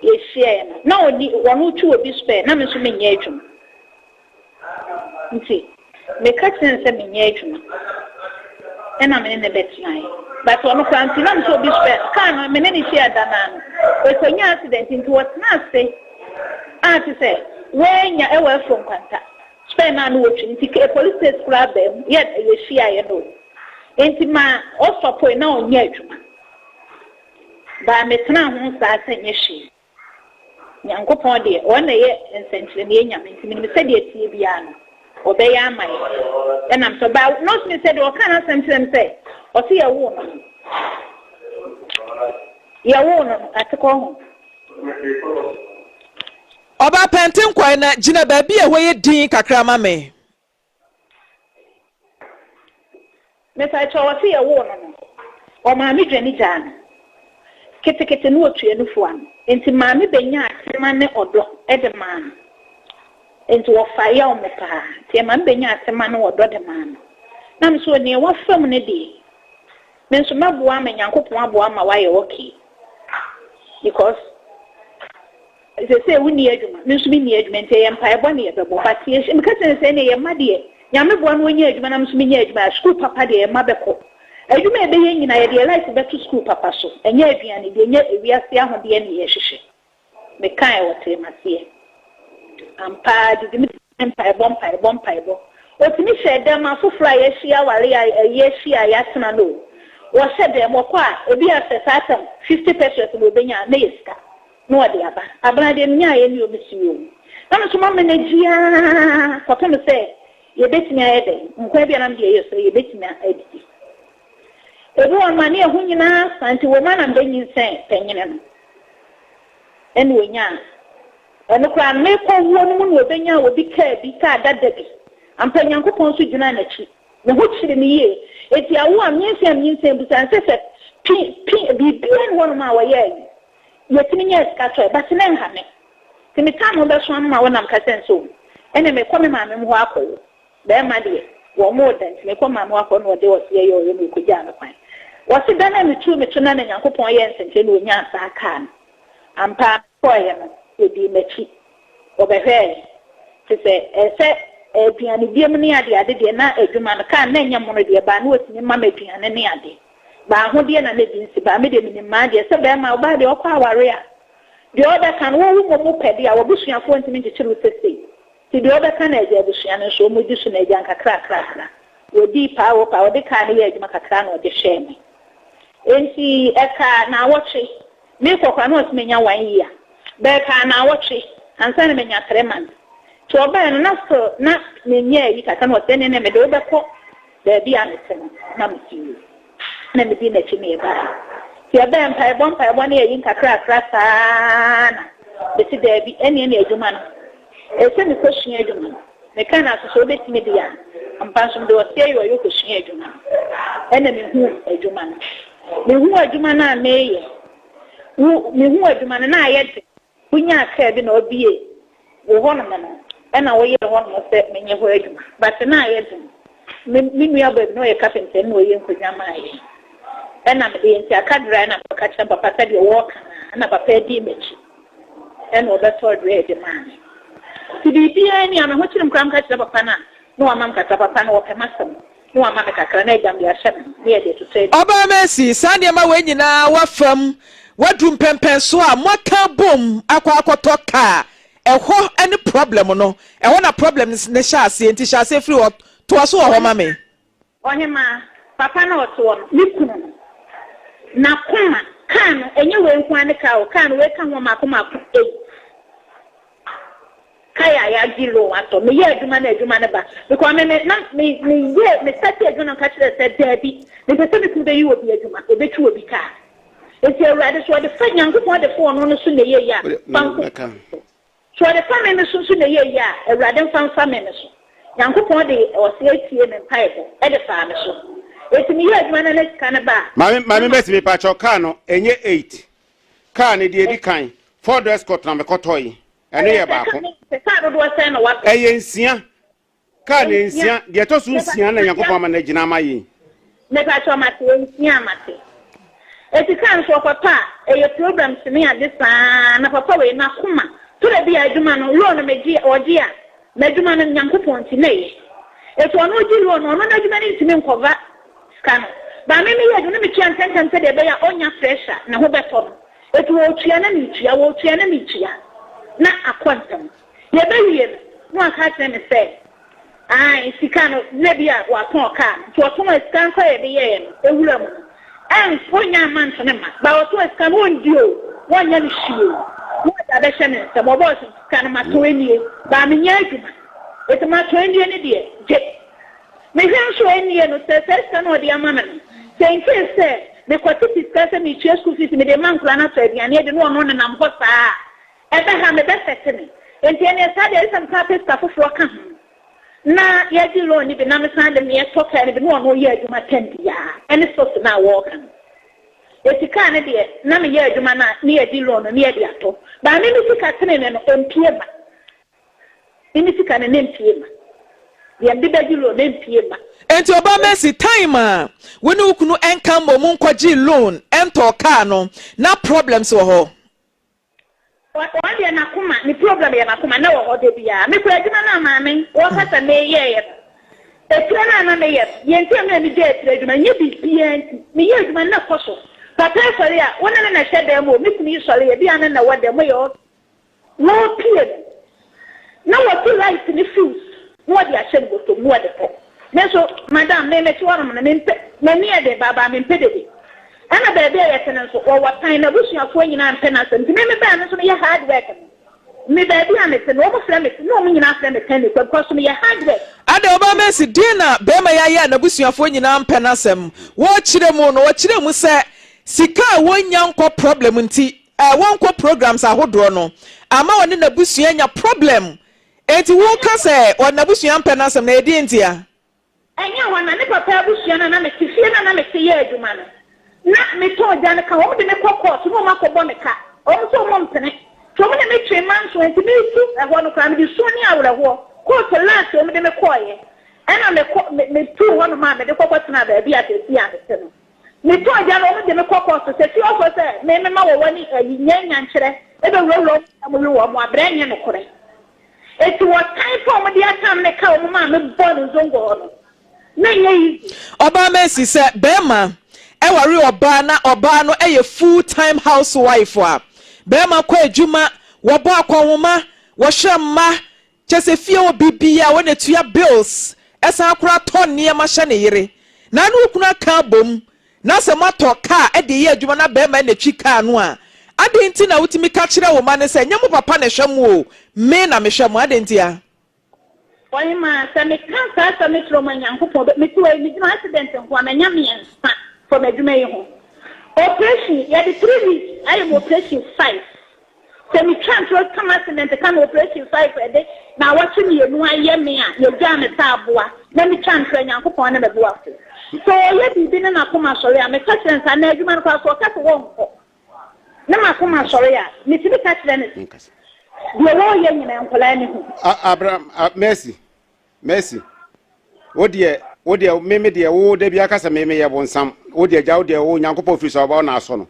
yɛhyiaeɛ no na ɔni ɔno twi obi spare na me nso menyɛ adwuma nti meka kyerɛ no sɛ menyɛ adwuma ɛna me ne no bɛtenaeɛ but ɔno koraa nti na me sɛ obi spare kaa no me ne no hyia da no ano ɔkɔnya accident nti ɔtena ase a te sɛ wɔanya ɛwɔ afro nkwanta Spɛn no a na wɔtwi no nti kɛ police state koraa baa mu yɛ yɛhyiaeɛ no o nti ma ɔsɔpoe na ɔnyɛ adwuma baa metenaa ho saa sɛ nyɛ hwee Nyankopɔn deɛ ɔno na ɛyɛ nsɛnkyerɛnneɛ Nyame nti menim sɛ deɛ ɛteɛ biara no ɔbɛyɛ ama yɛ ɛnam sɛ baa nurse me sɛ deɛ ɔkaa n'asɛm kyerɛ me sɛ ɔse yɛwoo no no yɛwoo no no atekɔ ho. Ɔbaa Pɛntenkwae na gyina baabi a ɛhɔ yɛ dinn kakra ma me. Mepakyɛw, ɔse yɛwoo no no, ɔmaame dwane gyaa no. Ketekete no otua nufu ano. Enti maame benyaa tema ne ɔdɔ de maa no. Enti wɔfa yaw mu paa. Nti maame benyaa tema ne ɔdɔ de maa no. Na me nso nea wafa mu no deɛ, me nso mɛboa ama Nyankopɔn aboa ama wayɛ okay. Because Sesei wonni adwuma, me nso menni adwuma nti ɛyɛ mpaebɔ na yɛbɛbɔ but yɛhyɛ meka kyerɛ no sɛ ɛneɛ yɛn mma deɛ Nyame boa na wɔnya adwuma na me nso menya adwuma a sukuu papa deɛ yɛn mma bɛkɔ. Adwuma a yɛbɛyɛ nyinaa yɛde yɛn life bɛto sukuu papa so ɛnyɛ aduane deɛ ɛnyɛ ewiase ahodeɛ na yɛhwehwɛ. Mekaeɛ wɔtee m'aseɛ. Ampa ara didi me mpaebɔ mpaebɔ mpaebɔ. Ɔtumi hyɛɛ dɛm afoforɔ a yɛahyia aware a yɛahyia a yɛatena no o. Wɔhyɛ dɛm wɔkɔ a ebi a sɛ saa tam 50 pesewas na ɔbɛnya a na ɛyɛ sika. Na ɔde aba. Abena deɛ menyaeɛ ne obi si o. Na me nso mamene gye ara kɔpem sɛ yɛbɛtumi ayɛ dɛn, nkwa bi a na mede ayɛ sɛ yɛbɛtumi adidi. Ebi wɔ no ma ne ɛho nyinaa sa nti wɔ mu a na mebɛnyinsɛn panyini no. Ɛna ɔnyaa. Ɛno koraa no mekɔ wuo no mu na ɔbɛnyaa obi kaa bi, kaa dada bi. Ampa Nyankopɔn nso gyinaa n'akyi. Me ho kyere me yie. Enti awo a menyinsɛn a menyinsɛn bisa no sɛ sɛ pi pi biribiara nni hɔnom a wɔyɛɛ Yɛtumi nyaa sika tɔe but na ɛnha me. Nti me time bɛso ano ma wo na meka sɛ nso ɛne mekɔ me maame mo hɔ akɔwo. Bɛɛma deɛ wɔnwoo da nti mekɔ me maame hɔ akɔwo na ɔde ɔseɛ yɛ ɔyɛ na ɔkɔgyaa me kwan. Wɔse da no a metuu me to no na Nyankopɔn yɛɛ nsɛnkyerɛnne na ɔnyaa saa car no. Ampa ara mekɔeɛ no ɔdii m'akyi. Ɔbɛhwɛɛe. Te sɛ ɛsɛ aduane die mu ne adeade deɛ na adwuma no car no na ɛnyɛ mono deɛ baa na ɔtumi ma me aduane ne ade. Baa ho deɛ na na ebi nsi baa me deɛ menim maa deɛ sɛ bɛɛma ɔbaa deɛ ɔkɔ aware a deɛ ɔbɛka no wo wo mmom wo pɛ deɛ a wabusuafoɔ ntumi nkyekyere wo sesei nti deɛ ɔbɛka no agya abusua no nso ɔmo di so na agya nkakrakrakra wɔdii paa wɔ paa ɔde kaa no yɛ adwuma kakra na ɔde hwɛɛ me nti ɛkaa naawɔtwe mekɔ koraa na ɔse menya one year bɛɛ kaa naawɔtwe ansa na menya 3 months nti ɔbaɛ no na still na menyɛ ayi kakra na ɔse ɛneɛ na mede wobɛkɔ Baabi a mete no, na mete yie. Ɛnna medii n'akyi na yɛbaeɛ. Nti yɛbɛɛ mpaebɔ mpaebɔ ne ayi nkakrakra saa ara na. Mese daabi, ɛnneɛ ne adwuma no, ɛsɛ sɛ mekɔsua adwuma no. Mekaa no aso sɛ wobɛtumi deɛ a, ampa nso mede ɔseɛ yɔyɔ kɔsuaa adwuma no. Ɛna mehuu adwuma no. Mehuu adwuma no a mereyɛ, wo, mehuu adwuma no na ayɛ den. Wonyaa kaa bi na ɔbie wo hɔnom no ɛna woyɛɛ hɔnom sɛ menyɛ hɔ adwuma but na ayɛ den. Me me nua baa bi na ɔyɛ carpenter ɛna ɔyɛ nkonnwa maa yɛn ɛna mede yɛ nti aka dry na mekɔka kyerɛ papa sɛdeɛ wɔɔka no a ɛna papa adii m'akyi ɛna ɔbɛtɔɔ dry de maa me. Nti biribiara ni a me ho kyere me koraa meka kyerɛ papa no a na wama me kakra papa no ɔpɛ m'asɛm. Na wama me kakra, na agya mede ahyɛ me ho, na yɛde atotɔ aduan. Ɔbaa Mercy, saa nneɛma wei nyinaa woafa mu, woaduru mpɛnpɛnsoɔ a moaka abom akɔ akɔtɔ kaa, ɛhɔ ne problem no, ɛhɔ na problem no hyɛ aseɛ, nti hyɛ aseɛ firi hɔ, toa so wɔ hɔ ma me. Ɔhemaa, papa no a ɔte hɔ no, me kunu no, n'akoma, kaa no, ɛnyɛ wei nko ara ne kaa o, kaa no wei ka ho mmaako mmaako eight. Kae a yɛagye loan atɔ. Meyɛ adwuma na adwuma no ba. Because me me na me me yɛ me start adwuma na meka kyerɛ sɛ daabi mepɛ sɛ me kunu bɛyi obi adwuma ɔbɛtwi obi kaa. Nti Awurade so ɔde fa Nyankopɔn de fa ɔno no so na ɛyɛ yie a fa nko so ɔde fa me me so nso na ɛyɛ yie a Awurade mfa mfa me me so. Nyankopɔn de ɔse atie me mpaebɔ de faa me so. Nti meyɛ adwuma na na sika no ba a. Maame maame Mercy mepakyɛw kaa no ɛnyɛ eight kaa no deɛ edi kan Ford Escort na mekɔtɔe. Ɛno yɛ baako. Ɛyɛ nsia. Kaa no nsia. Deɛ ɛtɔ so nsia na Nyankopɔn ama no agyina ama yɛn. Mepakyɛw mate, nsia mate. Eti kaa nso ɔkɔtɔ a, ɛyɛ programs ne ade saa na papa wei n'akoma tɔda bi a adwuma no loan no megye ɔgye a m'adwuma no Nyankopɔn nti na ɛyɛ. Eti ɔno gye loan no ɔno n'adwuma no ntumi nkɔva sika no. But me meyɛ adwuma no metua ntɛntɛm sɛdeɛ ɛbɛyɛ a ɔnnya pressure ne ho bɛtɔ no. Enti wɔretua na meretua, wɔretua na meretua, na akɔ ntɛm. Yɛbɛwie no, na waka akyerɛ me sɛ, Ae, sika no, na bi a watɔn kaa no, nti ɔtɔn a sika nso a yɛde yɛeɛ no, ɛwura mu no, ɛnso ɔnnya mma nto ne mma. But ɔtɔn sika no, ɔndi o, wɔnyɛ no hwee o, na ɔde abɛhyɛ ne nsam. Ɔbɔɔ so, sika no matɔn anie, but menyɛ adwuma, enti matɔn anie no deɛ, gye. Mehwɛ nso a ɛnnie no, sɛ saa sika no a ɔde ama me no, sɛ in case sɛ mekɔtete sika sɛ meretua school fees mede rema nkwadaa no atɔ aduane adi na ɔno nenam hɔ saa a, ɛbɛha me, ɛbɛfɛte me. Enti ɛnneɛ saa deɛ ɛsɛ sɛ mesan pɛ sika foforɔ ka ho na yɛgye loan no bi na mesan de meɛtɔ kaa no bi na ɔno yɛ adwuma tɛm biara ɛne source no a wɔreka no. Enti kaa no deɛ na meyɛ adwuma no a na yɛgye loan no na yɛde atɔ. But me me sika tenene no ɛmpue mma. Me me sika no ne mpie ma. Deɛ mede bɛgye loan ne mpie ma. Enti ɔbaa Mercy, time a wo ne wo kunu nka mmom nkɔgyee loan ntɔɔ car no, na problems wɔ hɔ? Ɔno deɛ n'akoma, ne problem yɛ n'akoma, na ɛwɔ hɔ da biara. Me koraa adwuma no a maame wɔka sɛ meyɛeɛ no, etire no a na meyɛ no, deɛ nti a na megyae etire adwuma, nyɛ biribiara nti, meyɛ adwuma no na ɛkɔ so. Papa yi sɔre a, wo ne no na ɛhyɛ dan mu o, me kunu yi sɔre a, ebia ne na ɛwɔ dan mu, ɔyɛ okay. Wɔrepue no, na wɔto light ne fuse na wɔde ahyɛ ne bɔtɔ mu na wɔde kɔ. Me nso, madam, me mete hɔnom no, mempɛ, m'ani yɛ den baabaa, mempɛ dede. Ɛna baabi a yɛte no nso, wɔwɔ tan, n'abusuafoɔ nyinaa mpɛ n'asɛm. Nti me mebaeɛ no nso meyɛ hard work no, me baabi a mete no, wɔfrɛ me, na wɔn nyinaa frɛ me Penny kwa because meyɛ hard work. Adɛn, ɔbaa Mercy, deɛn na barima yi ayɛ a n'abusuafoɔ nyinaa mpɛ n'asɛm? Wɔkyerɛ mu no, wɔkyerɛɛ mu sɛ sika a wɔnnya nkɔ problem nti, a wɔnkɔ programs ahodoɔ no ama ɔne n'abusua anya problem enti woka sɛ ɔne n'abusua mpɛ n'asɛm no ɛyɛ deɛn ntia? Ɛnyɛ hɔ na ne papa abusua no a na mete fie no a na mete yɛ adwuma no na metɔn gya no ka wɔn de me kɔ court na wɔn akɔbɔ me ka wɔn nso wɔn mpene nti wɔn ne me twee manso nti metu ɛhɔ no koraa mede su ne awerɛhoɔ court last wɔn de me kɔɔeɛ ɛna mekɔ me metuu hɔ nom a mede kɔkɔ tenaa baabi a seesei a mete no. Metɔɔ gya no wɔn de me kɔ kɔɔto sɛ fie hɔfoɔ sɛ me mema wɔwɔ ne ayi nyɛ nyankyerɛ bɛ wurawura wɔn dan mu we wɔn a brɛ nyɛ nokorɛ. Eti wɔ tan pa wɔn de atam me ka wɔn maa me bɔɔ no nzongo hɔ no na ɛnyɛ easy. Ɔbaa Mercy sɛ bɛɛma ɛware ɔbaa na ɔbaa no ɛyɛ full time house wife a, bɛɛma kɔ adwuma, wɔbɔ akɔnhoma, wɔhwɛ mma, Kyerɛ sɛ fie hɔ biribiara ɔna tua bills ɛsan koraa tɔ nneɛma hyɛ ne yere na ne wo kunu aka abom na sɛ moatɔ car de yɛ adwuma na barima na ɛtwi car no a adɛn nti na wotumi ka kyerɛ wo mma no sɛ nyɛ mo papa na ɛhwɛ mo o me na mehwɛ mo adɛn ntia? Ɔhemaa, sɛ meka saa asɛm no kyerɛ wɔn a Nyankopɔn bɛ, mete hɔ yi megyina accident nko a manya miɛnsa from adwuma yi ho. Operation, yɛde three weeks ayɛ me operation five. Sɛ metwa ntorɔ ka m'accident ka me operation 5 ɛde naawɔtwe mienu ayɛ me a yɛgyaa me sɛ aboa na metwa ntorɔ a Nyankopɔn ne me boafo. Sɛ ɔyɛ biribi ne n'akoma sɔre a meka kyerɛ no sɛ anaa adwuma no koraa sɛ ɔka sɛ wɔnkɔ ne m'akoma sɔre a metumi ka kyerɛ no sɛ deɛ wɔreyɛ nyinaa nkwadaa no hu. Abraham, Mercy, Mercy, wo deɛ, wo deɛ, me me deɛ, wo da bi aka sɛ me meyɛ bonsam, wo deɛ gya wo deɛ, wo Nyankopɔn firi so aba wo na asɔ no.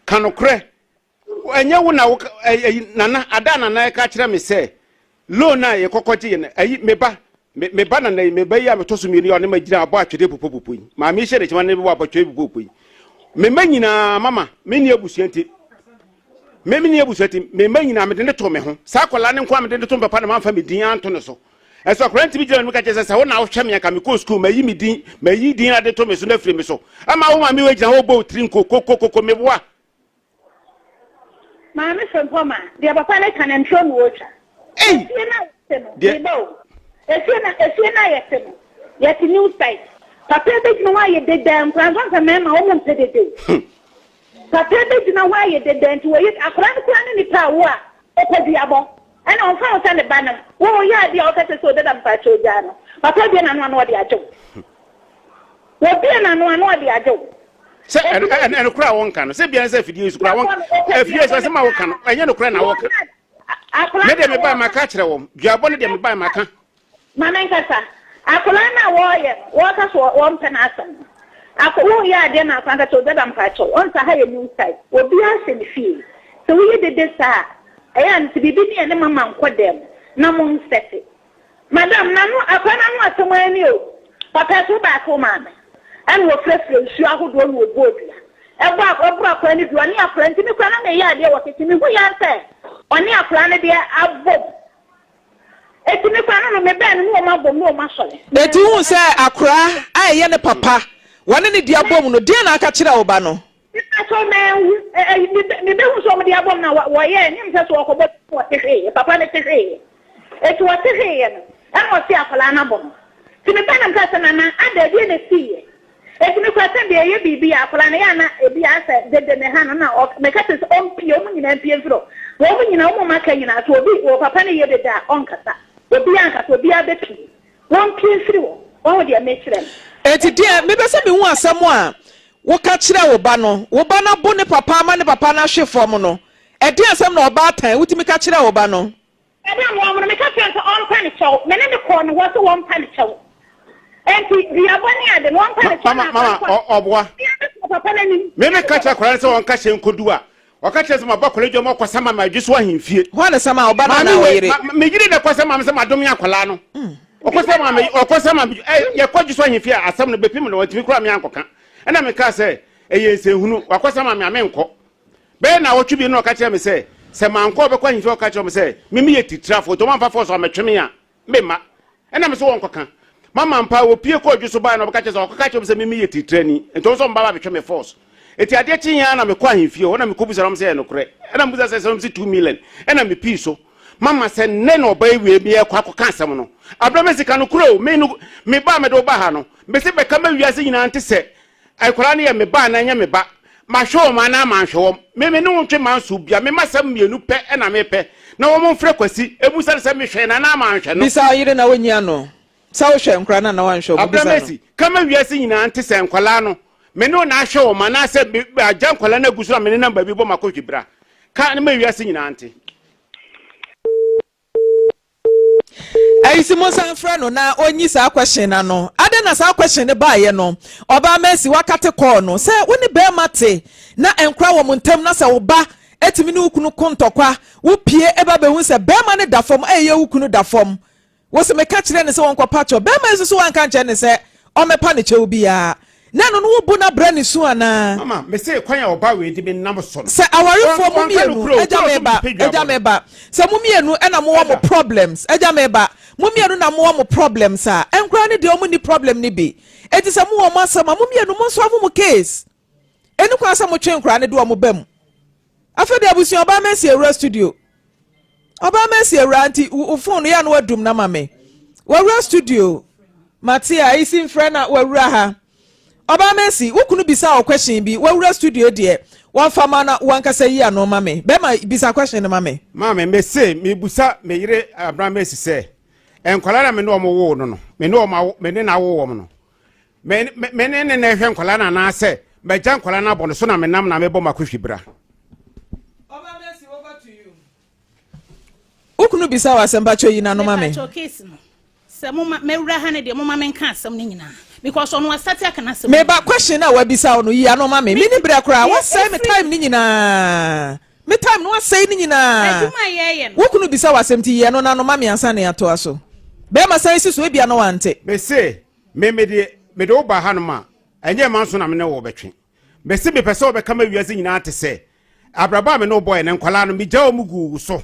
Ka nokorɛ, ɛnyɛ wo na wo ɛyi nana ada nana ɛka kyerɛ me sɛ loan a yɛkɔkɔ gye yɛ no ɛyi me ba me me ba nana yi me ba yi a metɔ so mmienu yi a ɔne ma gyina abɔ atwede popopopo yi maame yi hyɛ n'akyi ma ne bɔ abɔ atwede popopopo yi me mma nyinaa mama me ni abusua nti me me ni abusua nti me mma nyinaa mede ne to me ho saa akwadaa ne nko a mede ne to me papa na mamfa me din anto ne so ɛso akwadaa ntumi gyina me ka kyerɛ sɛ sɛ wo na wohwɛ me anka mekɔ sukuu mayi me din mayi din ade to me so na afiri me so ama wo maame wɔ gyina hɔ bɔ wo tiri nko kokokoko meboa Maame Frimpong-Ma, deɛ papa no ka no ntorɔ na ɔretwa. Ei! Efie no a yɛte no, Deɛ. meba o. Efie no, efie no a yɛte no, yɛte new site. Papa yi bɛgyina hɔ ayɛ dede a, nkwadaa nso sɛ mmarima wɔn mpɛ dede o. Papa yi bɛgyina hɔ ayɛ dede nti wɔyɛ, akwadaa no koraa ne nipa a wo a ɔpɛ duabɔ. Ɛna ɔmfa ho sɛ ne ba no, wo woyɛ adeɛ a ɔka kyerɛ sɛ o dada mpakyɛw gyaa no. Papa bue n'ano a na ɔde agye wo. Wɔbue n'ano a na ɔde agye wo. Sɛ ɛno koraa wɔnka no sɛ bia sɛ afidie so koraa wɔn afidie so asɛm a wɔka no ɛnyɛ no koraa na wɔka me deɛ mebaa maka kyerɛ wɔn duabɔ no deɛ mebaa maka. Ma me nkasa akwadaa no a wɔreyɛ no wɔreka so wɔmpɛ n'asɛm no akɔ woyɛ adeɛ na akwadaa nkasa odada mpakyɛw ɔnsa ha yɛ new site obiara hyɛ ne fie sɛ woyɛ dede saa ɛyɛ a nti biribi ne ɛne mama nkɔ dɛm na mo nsɛte Madam, n'ano, akwadaa no ano asɛm ara ni o, Papa ɛso wo baako wo maame? Ɛna ɔfrɛfrɛ nsuo ahodoɔ na ɔbɔɔ dua. Ɛbɔ a, ɔboro akwadaa no dua, ɔne akwadaa, nti me koraa na meyɛ adeɛ wɔ kitchen, mehu yɛ ara sɛ ɔne akwadaa no deɛ abom. Enti me koraa no no, mebɛn no na wɔn abom na wɔn asɔre. Enti wohu sɛ akwadaa a ɛyɛ ne papa, wɔne no di abom no, deɛn na aka kyerɛ wo ba no? Mepakyɛw manhu ɛ ɛ me mebehu sɛ wɔde abom na wɔyɛɛ ne sɛ so wɔkɔbɔ wɔte hweeɛ papa no te hweeɛ eti wɔte hweeɛ no ɛna ɔse akwadaa no abɔ no ti me ba na meka sɛ nana ada ɛdeɛ na esiiɛ eti me kura sɛ deɛ ɛyɛ biribi a akwadaa no yɛ ana ebi asɛ dede ne ha no na ɔ meka sɛ sɛ ɔmpie wɔn nyinaa mpie mfiri hɔ wɔn nyinaa wɔn maka nyinaa so obi wɔ papa no yɛ dede a ɔnkasa obi ankasa obiara bɛpie Wɔmpue mfiri hɔ. Wahu deɛ merekyerɛ no? Enti deɛ mepɛ sɛ mehu asɛm a woka kyerɛɛ wo ba no, wo ba no abo ne papa ama ne papa no ahwe fam no, ɛdeɛn asɛm na ɔbaatan wotumi ka kyerɛɛ wo ba no? Ɛberɛ a mewɔ hɔ no, meka kyerɛɛ no sɛ ɔmpa ne kyɛw. Me ne no kɔɔ ne hɔ sɛ wɔmpa ne kyɛw. Enti duabɔ ne ade no, wɔmpa ne kyɛw na Mama, mama, akwadaa ɔ, ɔboa. no kɔɔ papa no anim. Me meka kyerɛ akwadaa no sɛ ɔnka hyɛn nkɔdu a, Ɔka kyerɛ sɛ mabɔ akwadaa dwam ɔkɔsa ma madwe so ahemfie. Hwan na sama ɔba no Maame anaa wei ɔyere? ma me yere na ɛkɔsa ma me sɛ madome akwadaa no. Ɔkɔsa ma me ɔkɔsa ma me ɛ yɛkɔ dwe so ahemfie a asɛm no bɛpem no wɔntumi koraa me ankɔka. Ɛna mekaa sɛ ɛyɛ nsɛnhunu wakɔsa ma me a menkɔ. Bɛyɛ naawɔtwe bi na ɔka kyerɛ me sɛ sɛ mankɔ ɔbɛkɔ ahemfie ɔka kyerɛ me sɛ me meyɛ titirafoɔ nti ɔmamfa fɔɔso ammɛtwe me a Memma. Ɛna me se wɔnkɔka. Mama ampa wɔpue kɔɔ dwo so baeɛ na wɔbɛka kyerɛ sɛ wɔkɔka kyerɛ wɔn sɛ me meyɛ titrani nti wɔn nso wɔn ba ba bɛtwe me force. Enti adeɛ kyeeɛ ara na mekɔ ahemfie hɔ na mekɔbisa wɔn sɛ ɛyɛ nokorɛ. Ɛna mebisa sɛ sɛ wɔn se 2 million ɛna mepii so. Mama sɛ nnɛ na ɔbaa yi wie meɛkɔ akɔka asɛm no. Abrɛ me sika nokorɛ o me no me ba a mede wo ba ha no mese bɛka ma wiase nyinaa nte sɛ Nkwadaa no yɛ me ba anaa ɛnyɛ me ba? Mahwɛ wɔn anaa manhwɛ wɔn? Me me ne wo ntwe manso bia, me m'asɛm mmienu pɛ na mepɛ, na wɔn mfrɛ Kwasi mmisa no sɛ mehwɛ no anaa manhwɛ no. Bisa wo yere na ɔnyi ano sɛ wohwɛ nkwadaa no anaa woanhwɛ wɔn. Bisa no. Abramasi, ka ma wiase nyinaa nte sɛ nkwadaa no, me ne wo na ahwɛ wɔn anaasɛ me agya nkwadaa no agu so na me nenam baabi bɔ m'akɔhwi bra. Ka ma wiase nyinaa nte. Ayisi monsan mfrɛ no na ɔnyi saa question no ano. Adɛn na saa question no baeɛ no? Ɔbaa Mercy wakate call no sɛ wo ne barima te na nkora wɔ mo ntam na sɛ wo ba tumi ne wo kunu ko ntɔkwa, wo pie ba bɛhu sɛ barima no da fam ɛyɛ wo kunu da fam. Wo se meka kyerɛ no sɛ ɔnkɔpa kyɛw. Barima yi nso so wanka nkyerɛ no sɛ ɔmmɛpa no kyɛw biara. Na ɛno no wo bo no abrɛ ne su anaa? Mama, mese kwan a ɔbaa wei de me nam so no. Sɛ awarefoɔ mo Ɔnka mmienu, nokorɛ o, agya twerɛ so meba, mepɛ dwa agya bɔ no. meba, sɛ mo mmienu na mowɔ mo Ɛda. problems, agya meba, mo mmienu na mowɔ mo problems a, nkoraa no deɛ wɔn nni problem no bi. Enti sɛ mowɔ mo asɛm a, mo mmienu mo nsolve mo case. Ɛni kwan sɛ motwe nkoraa no de wɔn ba mu. Afei deɛ abusua ɔbaa Mercy awura studio. Ɔbaa Mercy awura nti wo phone no yɛ na wadum na ma me. Wawura studio. Mate a esi mfrɛ na wawura ha. Ɔbaa Mercy wo kunu bisa wo question bi wawura studio deɛ. Wɔmfa ma na wankasa yi ano ma me. Bɛrima bisa question no ma me. Maame, mese mebusa me yere Abena Mercy sɛ, nkwadaa na me ne wɔn woo no no, me ne wɔn awo, me ne na awo wɔn no, me me ne ne na ɛhwɛ nkwadaa no anaasɛ magya nkwadaa no abɔ no so na menam na mebɔ m'akohwi bra. Ɔba Mercy, over to you. Wo kunu bisa wo asɛm pakyɛ yi n'ano ma me. Mepakyɛw case no sɛ moma mɛwura ha no deɛ moma menka asɛm no nyinaa because ɔno wasate aka n'asɛm Me ba question a wabisa wo no yi ano ma me. Menni berɛ koraa wasɛe me time no nyinaa. Me time no wasɛe no nyinaa. Adwuma a yɛyɛ no. Wo kunu bisa wo asɛm nti yi ɛno n'ano ma me ansa na yɛatoa so. Bɛrima san si so ebia na wante. Mese me mede mede wo ba hanom a ɛnyɛ manso na me ne wo bɛtwe. Mese mepɛ sɛ wobɛka ma wiase nyinaa te sɛ abrabɔ a me ne wo bɔeɛ no, nkwadaa no, megyaa wɔn guu wo so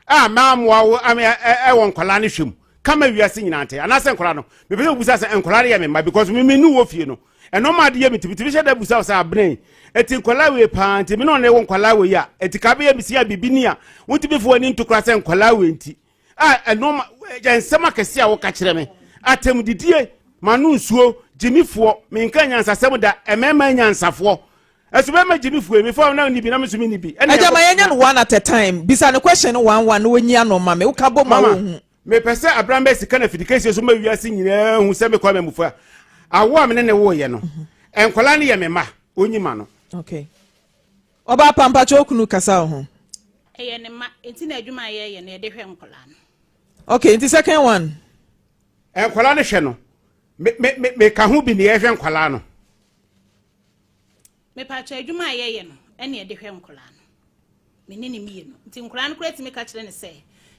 a mammoa wo wɔ nkwadaa no hwɛ mu. Ka ma wiase nyinaa nte. Anaasɛ nkwadaa no, mepɛ sɛ wobisa sɛ nkwadaa no yɛ me mma because me me ne wɔ fie no. Ɛno ma ade yɛ me tumi tumi hyɛ da busa wo sɛ abena yi, eti nkwadaa wei paa nti me ne ɔne wo nkwadaa wei a, eti ka bɛyɛ me si a biribi ni a, wontumi fa w'ani nto koraa sɛ nkwadaa wei nti. A ɛno ma nsɛm akɛse a woka kyerɛ me atɛmdidie mano nsuo gyimifoɔ menka nyansasɛm da mmarima nyansafoɔ ɛso bɛma gyimifoɔ mefa na ni bi na me nso menni bi. Agya ma yɛnyɛ no one at a time bisa no question no one one na wɔnyi ano ma me woka bɔ ma wɔhu. Mepɛ sɛ Abraham bɛ sika na fidikesie so ma wiase nyinaa hu sɛ mekɔ amamufo a awo a me ne ne woyɛ no nkwadaa no yɛ me mma ɔnyi ma no. Okay. Ɔbaa pa mpakyɛ okunu kasa wo ho. Ɛyɛ ne mma nti na adwuma a yɛyɛ no yɛde hwɛ nkwadaa no. Okay nti second one. Nkwadaa no hwɛ no me me me me ka ho bi na yɛhwɛ nkwadaa no. Mepakyɛ adwuma a yɛyɛ no ɛna yɛde hwɛ nkwadaa no. Me ne ne mmienu nti nkwadaa no koraa tumi ka kyerɛ ne sɛ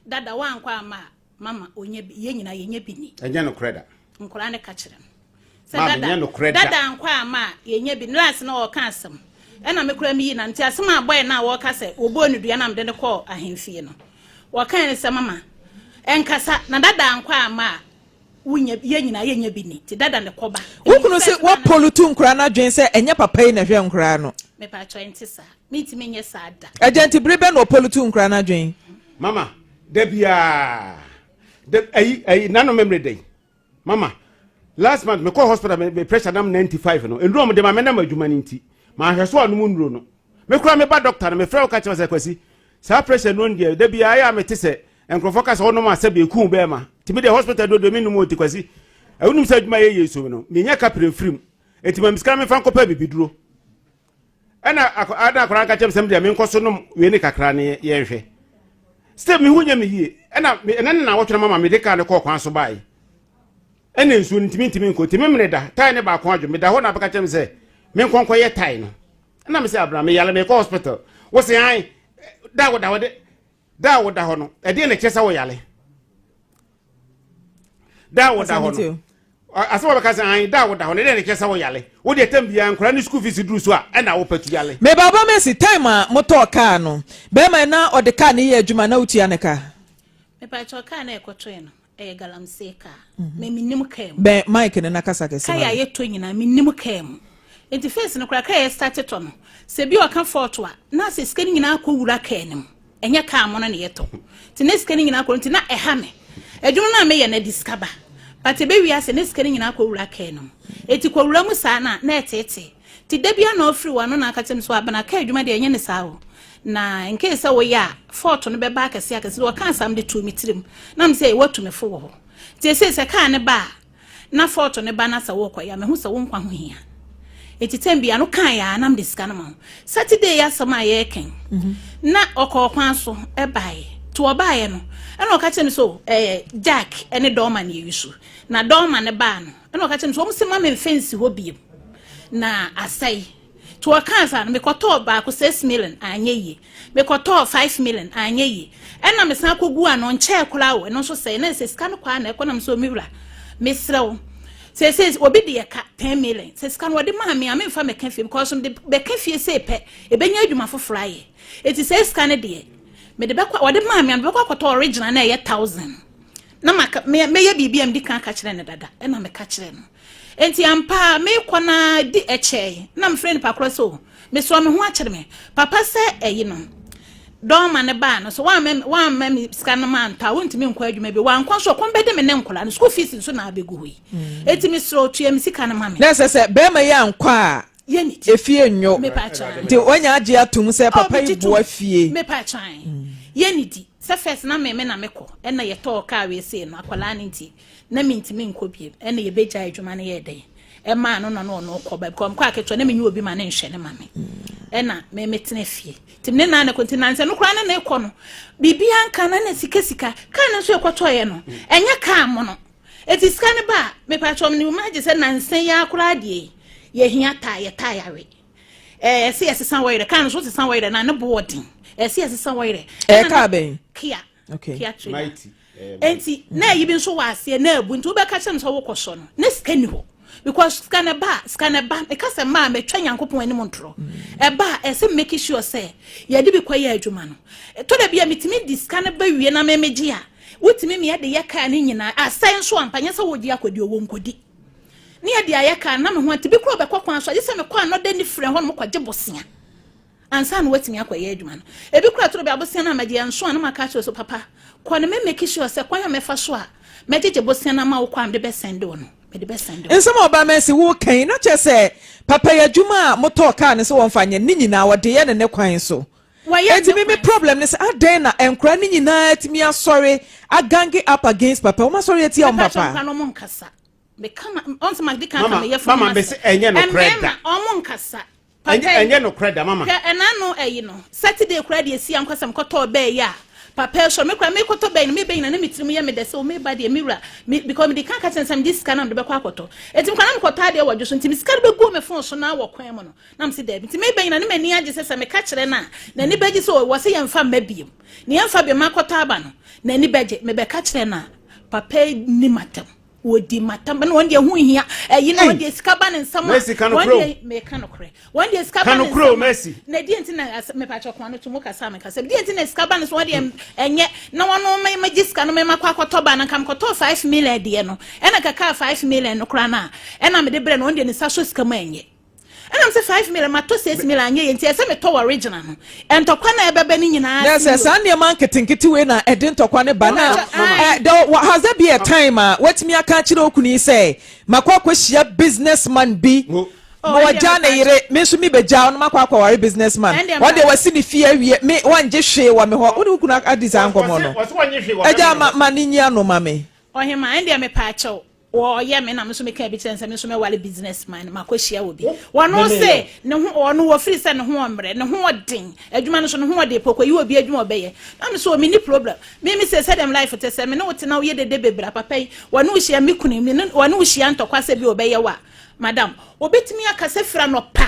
dada wankɔ amma a mama ɔnya bi yɛn nyinaa yɛnya bi ni. Ɛnyɛ nokorɛ da. Nkwadaa no ka kyerɛ no sɛ dada dada ankɔ amma a yɛnya bi last na ɔka asɛm ɛna me koraa meyi na nti asɛm a bɔyɛ no a wɔka sɛ wɔbɔɔ no dua na mede no kɔɔ ahemfie no wɔkae no sɛ mama ɛnkasa na dada ankɔ amma a wonya yɛn nyinaa yɛnya bi ni nti dada ne kɔba. Wo kunu se wɔpolutu nkwadaa no adwene sɛ ɛnyɛ papa yi na ɛhwɛ nkwadaa no. Mepatwɔ ɛnte saa. Mentumi nyɛ saa da. Agya nti bere bɛn na ɔpolutu nkwadaa no adwene? Mama, da biara. Da, ayi, ayi, nano memere da yi. Mama, last month mekɔ hospital me, me pressure nam 95 no. Nnuro ɔmo de ma me nam adwuma no nti. Manhwɛ so anom nnuro no. Me koraa me ba doctor no, mefrɛ wo ka kyerɛ sɛ Kwasi, saa pressure nnuro no deɛ, da biara ayɛ a mete sɛ nkurɔfoɔ ka sɛ wonom a sɛbi eku bɛɛma. Nti me deɛ hospital duro deɛ mennom o nti Kwasi, wonim sɛ adwuma yɛ yie so no, menya kapre mfiri mu. Nti ma me sika na memfa nkɔpɛ abibiduro. Ɛna ɛna akwadaa no ka kyerɛ me sɛ me deɛ menkɔ so nom wei ne kakra ne yɛnhwɛ. Still me ho nyɛ me yie. Ɛna me ɛna ne na awɔtwe na mama mede kaa no kɔɔ kwan so bae. Ɛna nsuo no ntumi ntumi nkɔ nti memene da tae ne baako adwo meda hɔ na abɛka kyerɛ me sɛ menkɔ nkɔyɛ tae no. Ɛna me sɛ abena meyare mekɔ hospital. Wo se an da woda hɔ de da a woda hɔ no ɛdeɛ na ɛkyerɛ sɛ woyare. Da a woda hɔ no asɛm a wɔbɛka sɛ an da a woda hɔ no ɛdeɛ na ɛkyerɛ sɛ woyare. Wo deɛ tam biara nkwadaa ne school fees duru so a ɛna wopɛ tu yare. Me ba ba Mercy time a motɔɔ car no bɛɛma yi na ɔde car no yɛ adwuma na wotua ne ka? Mepakyɛw car no a yɛkɔtɔe no ɛyɛ galamsey car me mennim car mu. Bɛn mic no na kasa kɛse ma me. Car a yɛtɔ nyinaa mennim car mu nti first no koraa car a yɛ start tɔ no sɛ bi ɔka fault a na sɛ sika no nyinaa kɔ wura car no mu. Ɛnyɛ kaa mono na yɛtɔ. Nti na sika no nyinaa kɔ nti na ɛha me. Adwuma no a meyɛ no ɛde sika ba. But ɛbɛwie ase na sika no nyinaa kɔwura kaa no mu. Ɛti kɔwura mu saa no a na ɛteetee. Nti da biara na ɔfiri w'ano na aka kyerɛ me sɛ Abena kaa adwuma deɛ ɛnyɛ ne saa o. Na in case sɛ woyɛ a fault no bɛba akɛseɛ akɛseɛ. Nti ɔkaa saa mede too me tirim. Na me sɛ watu me fo wɔ hɔ. Nti ɛsei sɛ kaa no ba a na fɔɔto no ba na sɛ worekɔyɛ a, mehu sɛ wo nkwa ho hia. Enti tɛm biara no kaeɛ a na mede sika no ma wo. Saturday yi asɛm a yɛreka yi, mhm. na ɔkɔɔ kwan so baeɛ. Nti ɔbaeɛ no, ɛna ɔka kyerɛ me sɛ oh, ɛɛ Jack ne Dɔɔma ne yɛyi so. Na Dɔɔma no baa no, ɛna ɔka kyerɛ me sɛ wɔn se ma me mfɛnsi hɔ biem na asɛe. Nti ɔkaa saa no, mekɔtɔɔ baako 6 million anyɛ yie. Mekɔtɔɔ 5 million anyɛ yie. Ɛna mesan kɔgu ano nkyɛɛ koraa o, ɛno nso sɛe. Na ɛsɛ sika no kɔ a na ɛkɔ na mesɛ me wura, mesrɛ wo. Seesei obi de yɛ ka 10 million. Sɛ sika no wɔde maa me a, memfa mɛka fie because mede bɛka fie sei pɛ, ɛbɛnya adwuma foforɔ ayɛ. Enti saa sika no deɛ, mede bɛkɔ, wɔde maa me a, mede bɛkɔ akɔtɔ original na ɛyɛ 1000. Na maka, mɛyɛ biribi a medi kan aka kyerɛ no dada, ɛna meka kyerɛ no. Enti ampa ara, merekɔ no ara di ɛkyɛe na mefrɛ nipa korɔ sɛ, O, mesrɛ me ho akyere me. Papa sɛ ayi no, dɔɔma no baa no so, woamma woamma me sika no mantɔ a, wontumi nkɔ adwuma bio. Wankɔ nso, ɔkɔm bɛde me ne nkwadaa no. School fees nso na abɛgu hɔ yi. Enti mesrɛ wo, tua me sika no ma me. Na ɛsɛ sɛ barima yi ankɔ a. Yɛnnidi. Efie nnwo. Mepa kyɛw. Nti wanya agye atom sɛ Oh, papa yi megye tom. boa fie. Mepa kyɛw. Yɛnnidi. Sɛ first na me me na mekɔ ɛna yɛtɔɔ kaa wei sei no akwadaa no nti na mentumi nkɔ biem ɛna yɛbɛgyae adwuma no yɛɛ dɛn ɛmaa no na na ɔno kɔ ba because mekɔ aketewa na menye obi ma ne nhwɛ ne ma me ɛna me metena fie nti me ne naa ne kɔ nti nansɛ no koraa ne ne kɔ no biribiara nka na na sika sika kaa no nso yɛkɔtɔeɛ no ɛnyɛ kaa mono Eti sika no ba a, mepakyɛw me ma gye sɛ nansa yi ara koraa deɛ yi, yɛhia taa, yɛ taa yare. Ɛɛ, ɛsɛ yɛsesa wɔyerɛ, kaa no so wosesa wɔyerɛ na ne bo wɔ den. Ɛsɛ yɛsesa wɔyerɛ. Ɛyɛ kaa bɛn? Kia. Okay. Kia trailer. Enti na ayi bi nso wɔ aseɛ na abu nti wobɛka kyerɛ me sɛ wokɔ sɔ no na sika ni hɔ because sika no ba sika no ba meka sɛ maa matwa Nyankopɔn anim ntorɔ ɛba a ɛsɛ make sure sɛ yɛde bi kɔyɛ adwuma no ɛtɔ da bi a metumi di sika no ba wie na memegye a Wotumi mia de yɛ kaa no nyinaa asɛe nso ampa nyɛ sɛ wogye akɔdi o wɔnkɔdi ne yɛde ayɛ kaa na me ho ante bi koraa ɔbɛkɔ kwan so agye sɛ mekɔ anɔda ni frɛ hɔ nom kɔgye bosea ansa na watumi akɔyɛ adwuma no ebi koraa toro bi abosea no a magye ɛnso a na maka akyerɛ so papa kɔ no me make sure sɛ kwan a mɛfa so a mɛgyegye bosea no ama wo kɔ a mede bɛsɛnde wo no mede bɛsɛnde wo. Nsɛm a ɔbaa Mercy wo ka yi na kyerɛ sɛ papa yi adwuma a motɔɔ kaa no sɛ wɔmfa nyɛ ne nyinaa wɔde yɛ no ne kwan so. Enti me me problem ne sɛ adɛn na nkora no nyinaa atumi asɔre a gange up against papa wɔn asɔre atia wɔn papa. Mepatwa wɔn nkasa. Meka ma ɔn sɛ ma di kan ka Mama, meyɛ funu mama, mese ɛnyɛ nokorɛ da. Mmarima wɔn nkasa. Papa Ɛnyɛ yi ɛnyɛ nokorɛ da mama. hwɛ ɛna ano ɛyi no Saturday koraa deɛ esi ankasa mekɔtɔɔ bɛɛ yi a papa ɛsɔ me koraa mekɔtɔ bɛɛ no mebɛ nyina na me tirim yɛ me dɛ sɛ o meba deɛ me wura me because mede kan ka kyerɛ no sɛ mede sika na mede bɛkɔ akɔtɔ eti mekɔ na mekɔtɔ adeɛ wɔ dwo so nti me sika no bɛguo me phone so na wɔ kwan mu no Na mese, Dabi. Nti meba nyina ne m'ani agye sɛ sɛ meka kyerɛ no a, n'ani bɛgye sɛ wɔ se yɛmfa mma biom. Ne yɛmfa biom akɔtɔ aba no, n'ani bɛgye. Mebɛka kyerɛ no a, papa yi nni m'atam. Wɔdi m'atam. Ɛna wɔn deɛ ho nhia. Ɛyi na wɔn deɛ sika ba ne nsam a. Mercy, ka Wɔn nokorɛ o. deɛ meka nokorɛ. Wɔn deɛ sika Ka ba ne nokorɛ o, nsam a. Mercy. Na deɛ nti na asɛ mepakyɛ kɔn ano to mu kasa a mekasa. Deɛ nti na sika ba ne so wɔn deɛ ɛnyɛ na wɔn no me megye sika no mema kɔ akɔtɔ ba no nka mekɔtɔɔ 5 million deɛ no ɛna kakaa 5 million no koraa no a ɛna mede brɛ no wɔn deɛ ne nsa so sika mu ɛnyɛ. Ɛna mese 5 million matɔ 6 million anyɛ yɛ nti ɛsɛ metɔ wɔ original no ntɔkwa na ɛbɛbɛ no nyinaa Na sɛ saa nneɛma nketenkete wei na ɛde ntɔkwa no ba na eh, there, has there be a time a watumi aka akyerɛ okunu yi sɛ makɔ akɔhyia business man bi Wo. ma wagya ne yere me nso mebɛgya no makɔ akɔware business man Ɛndeɛ wɔn deɛ mpa. wasi ne fie awie me wɔngye hwee wɔ me hɔ wo ne wo kunu adi saa nkɔmmɔ no Wɔse wɔnye hwee wɔ agya bɛrima ma no hɔ. ma ne nyi ano ma me. Ɔhema ɛndeɛ mepaakyɛw wɔyɛ me na me nso meka bi kyerɛ sɛ me nso mɛwale business man makɔhyia wɔ bi wɔno se ne ho ɔno wɔfiri sɛ ne ho ɔmmerɛ ne ho ɔden adwuma no so ne ho ɔden pɔkɔ yi obi adwuma ɔbɛyɛ na me so me ni problem me me sɛ sɛdeɛ life te sɛ me ne wo te na woyɛ dede bebree a papa yi wɔne wo hyia me kunu me ne wɔne wo hyia ntɔkwa sɛ bi ɔbɛyɛ wa madam obɛtumi akasa fira nɔpa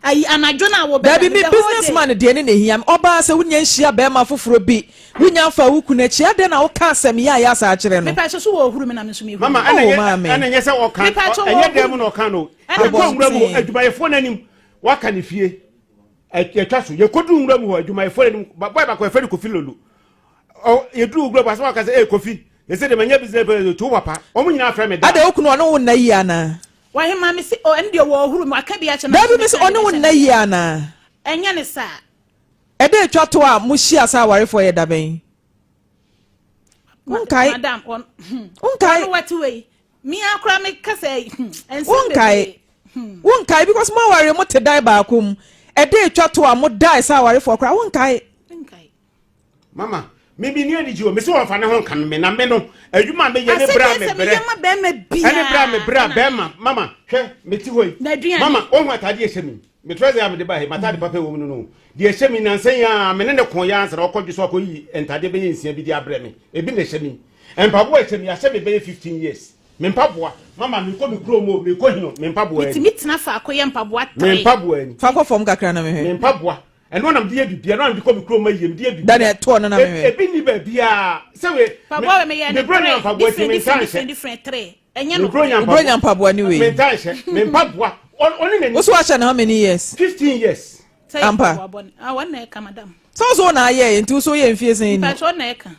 ayi anadwo no a wɔbɛda Dabi no me the whole business day man deɛ ne na ehia me. Ɔbaa sɛ wonya nhyia bɛɛma foforɔ bi, wonya nfaa wo kunu akyi, adɛn na woka asɛm yaaya saa kyerɛ no? Mepa so wɔ ohuru me na me nso mehuru Mama no. ɛna Oh nyɛ maame. ɛna nyɛ sɛ ɔka Mepa kyɛw ɛnyɛ wɔ dan mu ohuru na ɔka no. Ɛna Yɛkɔ nwura mu hɔ Abɔnten. adwumayɛfoɔ no anim waka ne fie yɛtwa so yɛkɔduru nwura mu hɔ adwumayɛfoɔ no anim boy baako yɛfrɛ no Kofi Lolo ɔ yɛduru nwura mu asɛm a ɔka sɛ ee Kofi yɛsɛ deɛ manya business pɛ to wo papa wɔn nyinaa frɛ me da. Adɛn wo kunu ɔne wo nna yie anaa? Ɔhemmaa me se, oh, ɛno deɛ wɔhuru me, waka bi akyerɛ me. Dabi me se ɔne wo nna yie anaa? Ɛnyɛ ne saa. Ɛda atwa to a mo hyia sɛ awarefoɔ yɛ dabɛn? Wonkae? Madam, ɔn, hmm. Wonkae? Ɔno wate wei. Me ara koraa me kasa yi, hmm, ɛnsɛm Wonkae? bebree. Hmm. Wonkae because mo aware mo te dan baako mu. Ɛda atwa to a mo dae sɛ awarefoɔ koraa wonkae? Menkae. Mama, me me ni anigye o, me se wɔnfa ne ho nka me na me no, adwuma a meyɛ ne bere a me brɛ, ɛne bere a me brɛ a bɛrima, mama, hwɛ, me ti hɔ yi, mama, wɔn ho ataade ɛhyɛ mi, me trouser a mede ba he, m'ataade papa ɛwɔ mu no no, deɛ ɛhyɛ mi nansa yi a, me ne ne ko yɛ ansa na ɔkɔ dwe so akɔ yi ntadeɛ bɛyɛ nsia bi de abrɛ me, ebi na ɛhyɛ mi, mpaboa ɛhyɛ mi, ahyɛ me bɛyɛ 15 years, me mpaboa, mama, mekɔ me kurom o, mekɔ hin o, me mpaboa ni. Metumi tena faako yɛ mpaboa Me three. mpaboa ni. Fa kɔ fam kakra na mehwɛ. Me mpaboa. Ɛno na mede yɛ biribiara, ɛno na mede kɔ me kurom ma yie, mede yɛ biribiara. Daniel, toɔ no na mehwɛ. Ebi nni baabiara sɛ we. Mpaboa wei meyɛ Me no Buronya three, mpaboa nti different me ntaa different nhyɛ. different different three. Ɛnyɛ Me nokorɛ. Buronya Wo Buronya mpaboa ne wei. Me ntaa nhyɛ. Me mpaboa. Ɔne n'ani. Wo so wahyɛ no how many years? 15 years. Sɛ yɛ Ampa. mpaboa bɔne. Ah, wɔn na ɛka madam. Sɛ wo so wo na ayɛɛ nti wo so woyɛ mfie sɛn ni? Mpakyɛ wɔn na ɛka.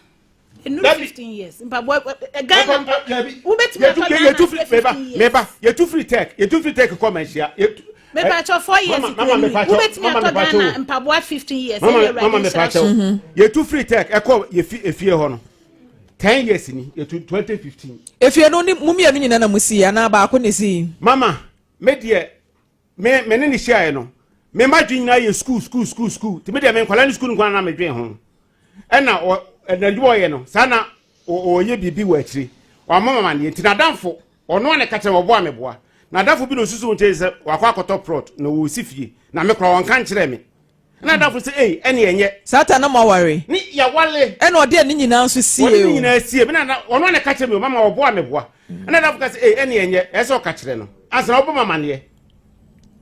Nnuru Dabi. 15 years. Mpaboa ɛ- ɛ- Ghana mpa. Dabi. Wobɛtumi atɔ Ghana Yɛtu firi adeɛ meba 15 years. meba yɛtu firi tech yɛtu firi tech kɔ manhyia yɛtu. Mepakyɛ 4 years Mama kura mama ni. mepakyɛ Wobɛtumi mama atɔ mepakyɛ Ghana o. mpaboa 15 years. Mama Ɛyɛ mama Awurade nhyira mepakyɛ so. o. Yɛtu firi tech ɛkɔ yɛfi efie hɔ no 10 years ni yɛtu 2015. Efie no ne mo mmienu nyinaa na mo sii anaa baako na esii? Mama me deɛ. Me me ne ne hyiaeɛ no, me m'adwene nyinaa yɛ sukuu sukuu sukuu sukuu. Nti me deɛ me nkwadaa ne sukuu no nko ara na medwen ho. Ɛna ɔ ɛna adwuma ɔyɛ no, saa na ɔyɛ biribi wɔ akyire. Wammɔ me amaneɛ nti n'adamfo, ɔno a na ɛka kyerɛ me, ɔboa me boa. N'adamfo bi na ɔsusu ho kyerɛ sɛ wakɔ akɔtɔ prɔt na ɔresi fie. Na me koraa ɔnka nkyerɛɛ me. Ɛna adamfo sɛ ei ɛne ɛnyɛ. Saa ta na moaware. Ne yɛwale. Ɛna ɔde ɛne nyinaa nso sie o. Ɔde ne nyinaa sie. Me na ɔno a na ɛka kyerɛ me o mama ɔboa me boa. Ɛna adamfo ka sɛ ei ɛne ɛnyɛ ɛsɛ sɛ ɔka kyerɛ no. Ansa na ɔbɔ me amaneɛ.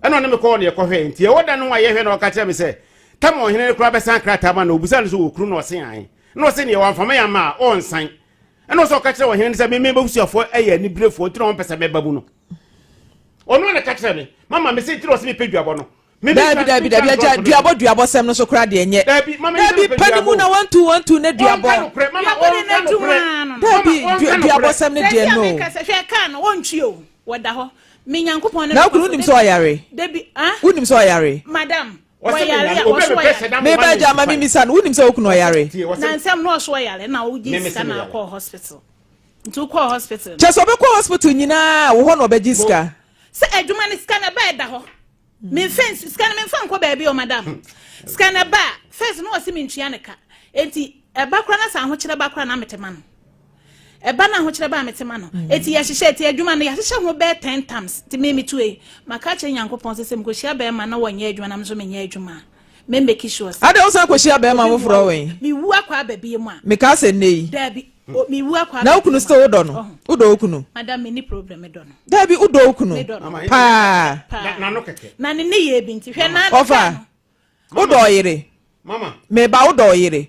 Ɛna ɔne me kɔɔ na yɛkɔhwɛɛ. Nti ɛwɔ da no ho a yɛhwɛ na ɔka kyerɛ me sɛ tam ɔhene no koraa bɛsan krataa ma no. Ɔbisaa no sɛ ɔwɔ kunu na ɔse ae. Ɛna ɔse neɛ wamfa me amma a ɔnsan. Ɛna ɔsɛ ɔka kyerɛ ɔhene no sɛ me me m'abusuafoɔ yɛ aniberefoɔ nti na ɔmpɛ sɛ mɛba mu no. Ɔno a na ɛka kyerɛ me. Mama me se nti na ɔse mepɛ duabɔ no. Daabi daabi daabi agya duabɔ duabɔ sɛm no so koraa deɛ nyɛ. Daabi pa ne mu na wantu wantu ne duabɔ. Daabi duabɔ sɛm no deɛ no. Na okunu wonim sɛ ɔyare? Wonim sɛ ɔyare? Meba agya ma memisa no wonim sɛ okunu ɔyare? Kyɛ sɛ ɔbɛkɔ hospital nyinaa wo hɔ na ɔbɛgye sika. Sɛ adwuma no sika no ɛba ɛda hɔ. Memfa nsu sika no memfa nkɔ baabi o madam. Sika no ɛba a first no wɔse mentua ne ka. Enti ɛba koraa na sɛ ahokyerɛ ba koraa na mete ma no. Ɛba na ahokyerɛ ba a mete ma no. Enti yɛhyehyɛ eti adwuma no yɛahyehyɛ ho bɛyɛ ten times. Nti me metu ei. Maka akyerɛ Nyankopɔn sɛ sɛ mekɔhyia bɛrima na wɔnyɛ adwuma na me nso menyɛ adwuma a me make sure sɛ. Adɛn wosan kɔhyia bɛrima foforɔ wɛn? Mewu akɔ aba bie mu a. Mekaa sɛ nnɛ yi. Daabi. Mewu akɔ aba Na wo kunu still wodɔ no? Wodɔ wo kunu? Madam menni problem medɔ no. Dabi wodɔ wo kunu paa. Na ne nneyɛɛ bi nti hwɛ na. Ɔfa wodɔ ɔyere. Meba wodɔ ɔyere.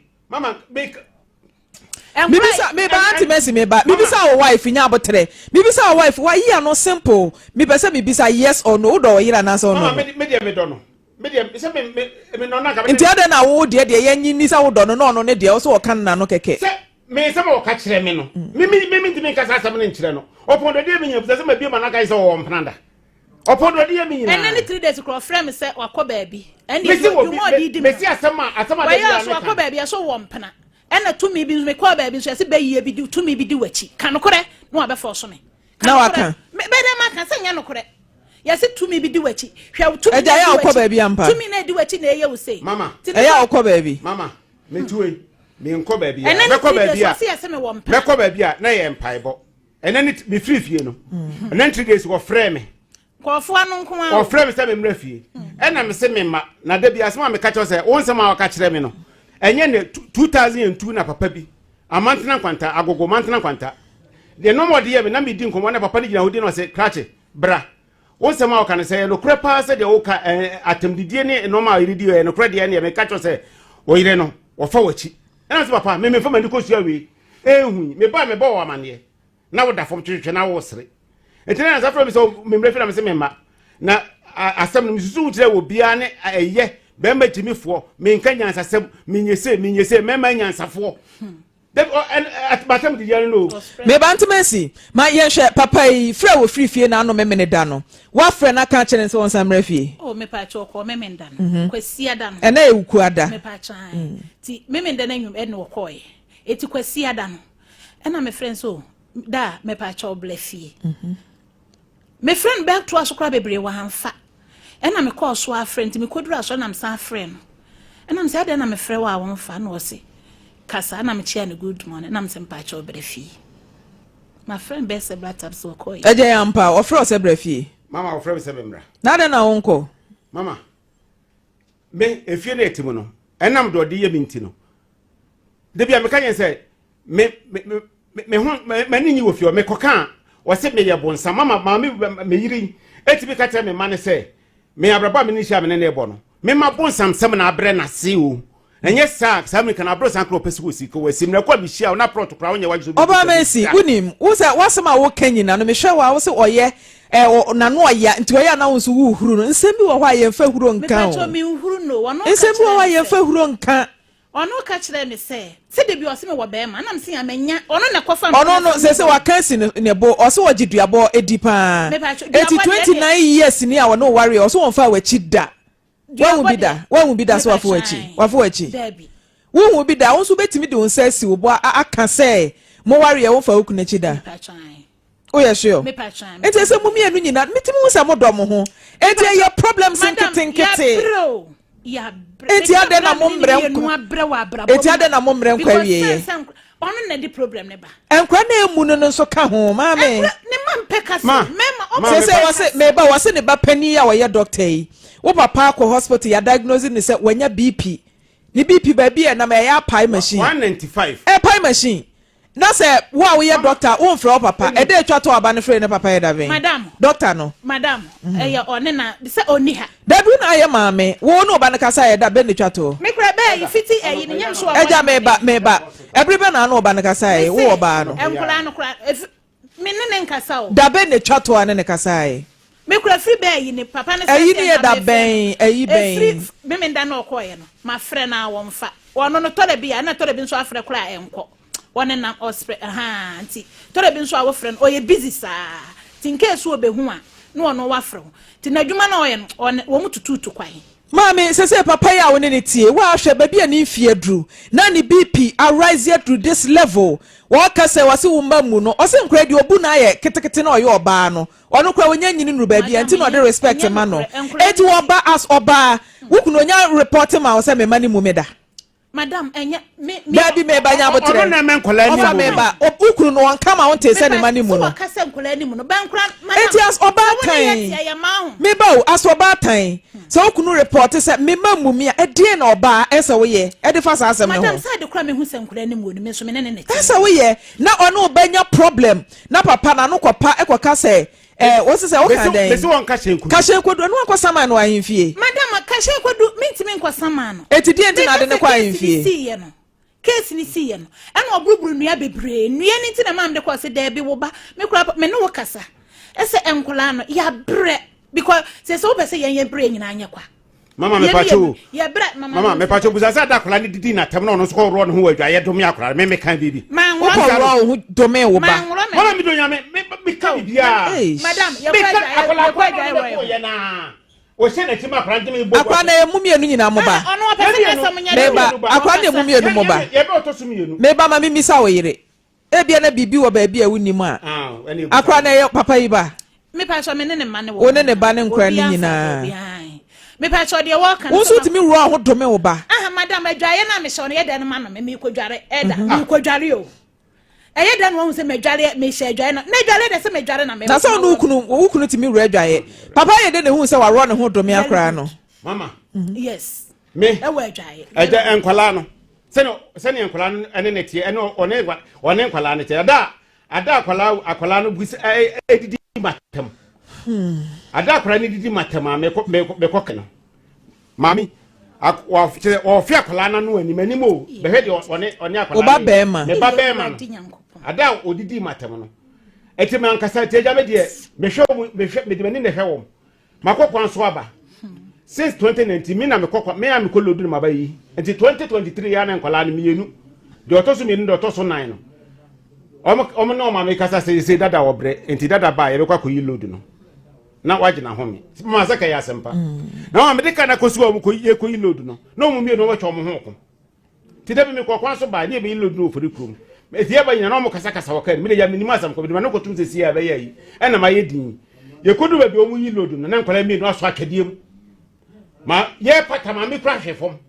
Mibisa meba aunty Mercy meba mibisa wo wife nya abotrɛ mibisa wo wife wayi ano simple mepɛ sɛ mibisa yes or no wodɔ ɔyere anaasɛ wonɔ no. Me deɛ medɔ no. Nti adɛn na wo deɛ deɛ yɛnye nni sɛ wodɔ no na ɔno ne deɛ wo sɛ ɔka no n'ano kɛkɛ. Sɛ me nsɛm a ɔka kyerɛ me no, me me me mentumi nka saa asɛm no nkyerɛ no. Ɔpɔn dɔdeɛ me nyina bisa sɛ mabie ma no aka sɛ ɔwɔ mpena da. Ɔpɔn dɔdeɛ me nyinaa. Ɛnɛ ne 3 days korɔ ɔfrɛ me sɛ wakɔ baabi. Ɛne adwuma ɔde di me. Mesi asɛm a asɛm a da biara meka. Wakɔ baabi ɛso wɔ mpena. Ɛna tumi bi nso mekɔɔ baabi nso yɛse bɛyie bi di tumi bi di w'akyi. Ka nokorɛ na wabɛfɔ so me. Na waka. Bɛdɛ maka sɛ nyɛ nokorɛ. Yɛse tumi bi di w'akyi. Hwɛ tumi na ɛdi w'akyi. Ɛgya yɛ baabi ampa. Tumi na ɛdi w'akyi na ɛyɛ wo sei. Mama. Ɛyɛ a wokɔ baabi. Mama, metue. Menkɔ baabi a. Mɛkɔ baabi a. Mɛkɔ baabi a na yɛ mpaebɔ. Ɛnɛ ne mefiri fie no. Ɛnɛ ne 3 days wɔfrɛ me. Nkurɔfoɔ ano nko ara. Wɔfrɛ me sɛ memmra fie. Ɛna mese memma. Na da bi asɛm a meka kyerɛ sɛ wo nsɛm a wɔka kyerɛ me no ɛnyɛ ne 2002 na papa bi amantena nkwanta agogo mantena nkwanta deɛ nɔɔma ɔde yɛ me na medi nkɔmmɔ na papa no gyina hɔ di na ɔsɛ krakye bra Wo nsɛm a woka no, sɛ ɛyɛ nokorɛ paa sɛ deɛ woka eh, atɛmdidie ne nnoɔma a ɔyere di ɛyɛ nokorɛ deɛ ɛneɛ meka kyerɛ sɛ ɔyere no wɔfa w'akyi. Ɛna sɛ papa me memfa m'ani kɔsua wei ɛnhu yi meba a mebɔ wɔ amaneɛ na woda fam twetwetwe na wosere. Nti na nsa frɛ me sɛ memmerɛ fi na me sɛ memma na asɛm no mesusu kyerɛ wɔ biara ne ɛyɛ bɛrima gyimifoɔ menka nyansasɛm menyɛ sei menyɛ sei mɛma nyansafoɔ. Hmm. Me ba Ntomasi, ma yɛnhwɛ, papa yi, frɛ a wɔfiri fie na ano memene da no, woafrɛ no aka akyerɛ no sɛ ɔnsan mmra fie? Oh, mepaakyɛ ɔkɔɔ memenda no, mhm. Kwasiada no. Ɛnɛ yɛ Wukuada. Mepaakyɛ ae. Mm. Ti memenda no anwum ɛna ɔkɔɔɛ. Eti Kwasiada no, ɛna mefrɛ no sɛ oh, da a mepaakyɛ ɔbla fie. Mhm. Mefrɛ no bɛtoa so koraa bebree wamfa. Ɛna mekɔɔ so ara frɛ nti mekɔduru asɔre na mesan frɛɛ no. Ɛna mesɛ adɛn na mefrɛ wo a womfa na ɔse kasa ɛna mekyea no good morning ɛna mesɛ mpakyɛw bra fie. Mafrɛ no bɛyɛ several times ɔkɔɔyɛ. Agya yi ampa ɔfrɛ wo sɛ bra fie? Mama ɔfrɛ me sɛ memmra. Na adɛn na wonkɔ? Mama, me efie no ɛte mu no ɛnam deɛ ɔde yɛ me nti no da bi a meka yɛn sɛ me me me me ho m'ani nyi wɔ fie hɔ mekɔka a wɔse meyɛ bonsam mama maame me yere yi ɛtumi ka kyerɛ me ma ne sɛ me abrabɔ a me ne hyia me ne ne bɔ no mema bonsam sɛm na abrɛ n'ase o ɛnyɛ saa saa mirika na abrɛ san kora ɔpɛ sɛ wɔsi ka wɔasi mmerɛ kɔ a mehyia wo na prɔto koraa wonyɛ wadwe so ɔbaa mɛsi wonim wo sɛ woasɛm a woka nyina no mehwɛ wo a wo sɛ ɔyɛ n'ano ɔya nti ɔyɛ a na wo nso wohuru no nsɛm bi wɔ hɔ a yɛmfa huro nka o nsɛm bi wɔ hɔ a yɛmfa huro nka Ɔno ka kyerɛɛ me sɛ, sɛ da bi ɔse mewɔ bɛɛma, ɛna mese a manya, ɔno na ɛkɔfa Ɔno no sese waka asi ne bo, ɔse ɔgye duabɔ di paa. Eti 29 years ni a ɔne wo wareɛ, ɔse ɔnfaa w'akyi da. Wahu bi da? Wahu bi da sɛ wafa w'akyi? Wafa w'akyi? Wohu bi da? Wo nso wobɛtumi de wo nsa asi wo bo aka sɛ mowareɛ womfaa wo kunu akyi da? Woyɛ sure? Nti ɛsɛ mo mmienu nyinaa metumi hu sɛ modɔ mo ho. Nti ɛyɛ problems nketenkete. Nti adɛn na mo mmerɛ nkɔ? Nti adɛn na mo mmerɛ nkɔ awieɛ? Ɔno na de problem ne ba. Nkora na emu no no nso ka ho maame. Ne ma mpɛ kasa. Mɛma ɔmo. Sɛ sɛ wɔse meba wɔse ne ba panin a ɔyɛ doctor yi. Wo papa akɔ hospital ya diagnose ne sɛ wanya BP. Ne BP baabi a ɛnam ɛyɛ apae machine. 195. Ɛpae machine. Na sɛ wo a woyɛ dɔkta womfrɛ wo papa, ɛda a ɛtwa to a ɔba no frɛ ne papa yɛ da bɛn? Madam. Dɔkta no. Madam, ɛyɛ ɔne na, sɛ ɔnni ha. Dabi wo na ayɛ maame, wo ne wo ba no kasa yɛ da bɛn na ɛtwa toɔ? Me kora bɛɛ yi fiti ɛyi no nyɛ nso ɔbɔ Agya meba, meba, ɛbere bɛn na wo ne wo ba no kasaeɛ, wo ɔbaa no? Nkwadaa no kora, efi, me ne ne nkasa o. Da bɛn na ɛtwa toɔ a ne ne kasaeɛ? Me kura firi bɛɛ yi ne papa ne sɛ Ɛyi ne yɛ da bɛn, ɛyi bɛn? Efiri memenda na ɔkɔɔyɛ no, mafrɛ no a wɔmfa. Ɔno no tɔda bi a, ɛna tɔda bi nso afrɛ koraa a ɛnkɔ. Wɔne nam ɔsprɛ ahaa nti tɔda bi nso a wofrɛ no ɔyɛ busy saa nti in case ɔbɛhu a na ɔno wafrɛ wo nti n'adwuma no a ɔyɛ no ɔne wɔn tutuutu kwan. Maame, sesei papa yi a wo ne no tie, woahwɛ baabi a ne mfie aduru, na ne BP arise aduru this level, wɔka sɛ wɔse wo mma mmu no, ɔse nkora deɛ ɔbu no ayɛ ketekete na ɔyɛ ɔbaa no, ɔno koraa ɔnya nyini nuru baabi a nti na ɔde respect ma no, enti wɔba as ɔbaa, wo kunu ɔnya report ma wo sɛ me mma no mmu me da? Madam, ɛnyɛ me me. Dabi meba nya abotrɛ. Ɔno na ɛmɛ nkɔla anim Ɔfa meba. Wo kunu no ɔnka ma wo ntee sɛ ne ma ne mu no. Sɛ wɔka sɛ nkɔla anim no, bɛn kora madam. Enti as ɔbaatan. Meba o, as ɔbaatan. Sɛ wo kunu report sɛ me ma mmu me a, ɛdeɛn na ɔbaa ɛsɛ woyɛ ɛde fa saa asɛm no ho? Madam, sɛ ade kora mehu sɛ nkɔla anim wɔ no, me nso me ne ne ne te. Ɛsɛ woyɛ na ɔne wo bɛnya problem na papa n'ano kɔpa ɛkɔka sɛ Eh, wo sɛ woka dɛn? Mese wɔn kahyɛ nkodu. Kahyɛ nkodu, ɛno ankɔ saman no ahemfie. Madam, kahyɛ nkodu, mentumi nkɔ saman no. Eti deɛ nti na ade no kɔ ahemfie? Case ni siiɛ no, case ni siiɛ no, ɛna ɔburuburu nnua bebree. Nnua no nti na maam de kɔɔ sɛ daabi wo ba, me kura me ne wo kasa. Ɛsɛ nkwadaa no, yɛabrɛ because sɛ sɛ wopɛ sɛ yɛn yɛn brɛ nyinaa nyɛ kwa. Mama mepacho. Mama mepacho busa sɛ ada akwadaa no didi n'atɛm na ɔno nso kɔworɔ ne ho wɔ adwaeɛ dome akwadaa me meka biribi. Wokɔworɔ wo ho dome wo ba. Mama mi do nyame me meka biribiara. Madam yɛkɔ adwaeɛ yɛkɔ adwaeɛ wɔ yɛ naa. Ɔhyɛ n'akyi ma akwadaa ntumi bɔ. Akwadaa na emu mmienu nyinaa mo ba. Ɔno ɔpɛ sɛ n'asɛm nyɛ Meba akwadaa na emu mmienu mo ba. Yɛbɛ ɔtɔ so mmienu. Meba ma mimisa wo yere. Ebia na biribi wɔ baabi a wunnim a. Akora no ɛyɛ papa yi ba? Wo ne ne ba ne nkora no nyinaa. Wo nso wotumi wura wo ho dome wo ba. Aha, madam, adwaeɛ no a mehyɛ no yɛ dɛn no ma no me mekɔdware ɛda mhm. mekɔdware o ɛyɛ dɛn na wɔn sɛ madware mehyɛ adwaeɛ no na adware dɛ sɛ madware na mɛ. Na sɛ ɔno wo kunu wo kunu tumi wura adwaeɛ papa yɛ dɛ na ehu sɛ waworɔ ne ho dome akora no. Mama. Mhm. Yes. Me. Ɛwɔ adwaeɛ. Ɛgya nkwadaa no. Sɛnea sɛnea nkwadaa no ɛne ne teɛ ɛne ɔne ɔne nkwadaa no teɛ ada ada akwadaa akwadaa no bu sɛ ɛdidi matam hmm. ada akwadaa no didi matam a mekɔ mekɔ mekɔ kɛ no maame kyerɛ ɔfe akwadaa no ano anim anim o bɛhwɛ deɛ ɔne ɔne akwadaa no ɔba bɛrima ne ba bɛrima no ada a ɔdidi matam no ɛti mi ankasa ti agya mi deɛ mehwɛ wɔn mehwɛ mede m'ani na ɛhwɛ wɔn. Makɔ kwan so aba since 2019 me na mekɔ kwan me a mekɔ lodu no maba yi nti 2023 ya na nkwadaa no mmienu deɛ ɔtɔ so mmienu deɛ ɔtɔ so nan no wɔn wɔn ne wɔn maame kasa sɛ sɛ dada wɔ brɛ nti dada ba yɛbɛkɔ akɔyi load no na wagye na home mma sɛ kɛyɛ asɛmpa mm. na wɔn mede ka na kɔsi wɔn kɔ yɛkɔyi load no na wɔn mmienu wɔatwa wɔn ho ko Nti da bi mekɔɔ kwan so bae, ne yɛbɛyi load no wɔ Ofori kurom. Enti yɛba nyina na wɔn kasakasa wɔ kaa no mu. Me de ya menim asɛm kɔ, mede m'ano kɔtom sɛ sie a ɛbɛyɛ ayi, ɛna mayɛ dinn. Yɛkɔduru baabi a wɔyi load no, na nkwadaa mmienu asɔ atwɛdeɛ mu. Ma yɛrepata maame kura hwɛ fam.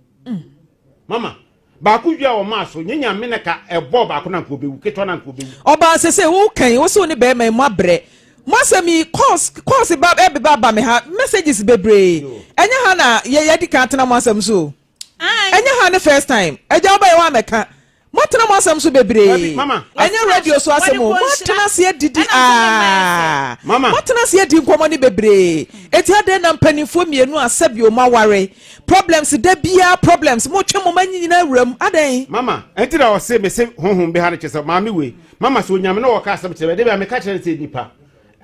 Mama, baako wia wɔ maa so, nyɛ nyame na ka ɛbɔɔ baako na nka ɔbɛwu, ketewa na nka ɔbɛwu. Ɔbaa sese wo kan wo se wo ne bɛɛma yi mo abrɛ mo asɛm yi calls calls ba ɛbeba ba me ha messages bebree ɛnyɛ ha na yɛ yɛdi kan atena mo asɛm so o. Ɛnyɛ ha ne first time. Agya wo ba yɛ woamɛka. Moatena mo asɛm so bebree. Ɛnyɛ radio so asɛm o. Moatena ase adidi aa. Moatena ase adi nkɔmmɔ ne bebree. Eti adɛn na mpanimfoɔ mmienu a sɛbio moaware. Problems da biara problems. Motwe mo mma nyinaa wura mu. Adɛn? Mama, ɛnti na ɔse mese honhom bi ha no kyerɛ sɛ maame wei. Mama sɛ onyame na ɔka asɛm kyerɛ me ɛde bia meka kyerɛ no sɛ nipa.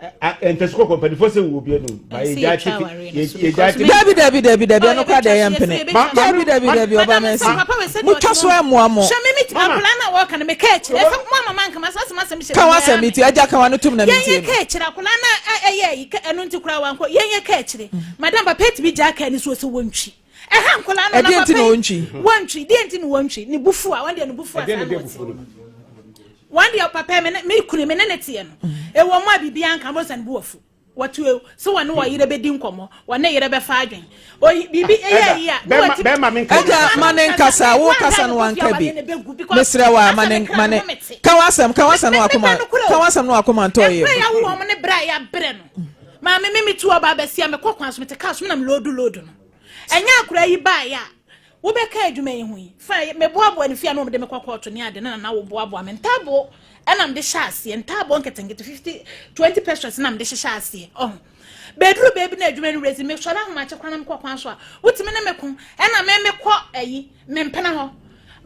Ntɛsi kɔkɔ mpanimfoɔ sɛ wɔ obi anum ba yɛgya tete yɛgya tete. Dabi dabi dabi dabi ɛno kora deɛ yɛ mpene. Dabi dabi dabi ɔba mɛsi. Motwa so ɛmoa mo. Hwɛ me mi akwadaa na wɔka no meka akyire ɛsɛ mo ama ma nkama sɛ asɛm asɛm hyɛ. Ka w'asɛm mi ti agya ka w'ano tum na mi tie no. Yɛn yɛ ka akyire akwadaa na ɛyɛ yi ɛno nti koraa wankɔ yɛn yɛ ka akyire madam papa etumi gya aka ni so sɛ wɔntwi. Ɛha nkwadaa no na papa yi wɔntwi deɛ nti na wɔntwi ne bufu a wɔn deɛ ne bufu a saa na wɔte. Wɔn deɛ papa me ne me kunu me ne ne teɛ no. Ɛwɔ mu a biribiara nka bɔ sɛ ne bo afu. Wɔte o, sɛ wɔne wɔ yere bɛdi nkɔmmɔ, wɔne yere bɛfa adwen. Oyi biribi ɛyɛ ayi a, ne wɔte. Bɛrima me nka Agya ma ne nkasa, wo kasa no wanka bi. Mesrɛ wo a, ma ne ma ne ka w'asɛm, ka w'asɛm no wakoma, ka w'asɛm no wakoma ntɔ yɛ. Ɛbrɛ yɛ awo wɔn ne brɛ a yɛabrɛ no. Maame me metu ɔba abɛsia mekɔ kwan so mete kaa so me na me loodu loodu no. Ɛnyɛ akora yi baeɛ a Wobɛka adwuma yi ho yi, fa meboaboa no fie a na wɔde me kɔ kɔɔto ne ade na na woboaboa me ntaaboo ɛna mede hyɛ aseɛ ntaaboo nketenkete 50 20 pesos na mede hyehyɛ aseɛ ɔho bɛduru baabi na adwuma no resi mesɔre ahomakye kora na mekɔ kwan so a wotumi ne me ko ɛna me mekɔ ayi me mpena hɔ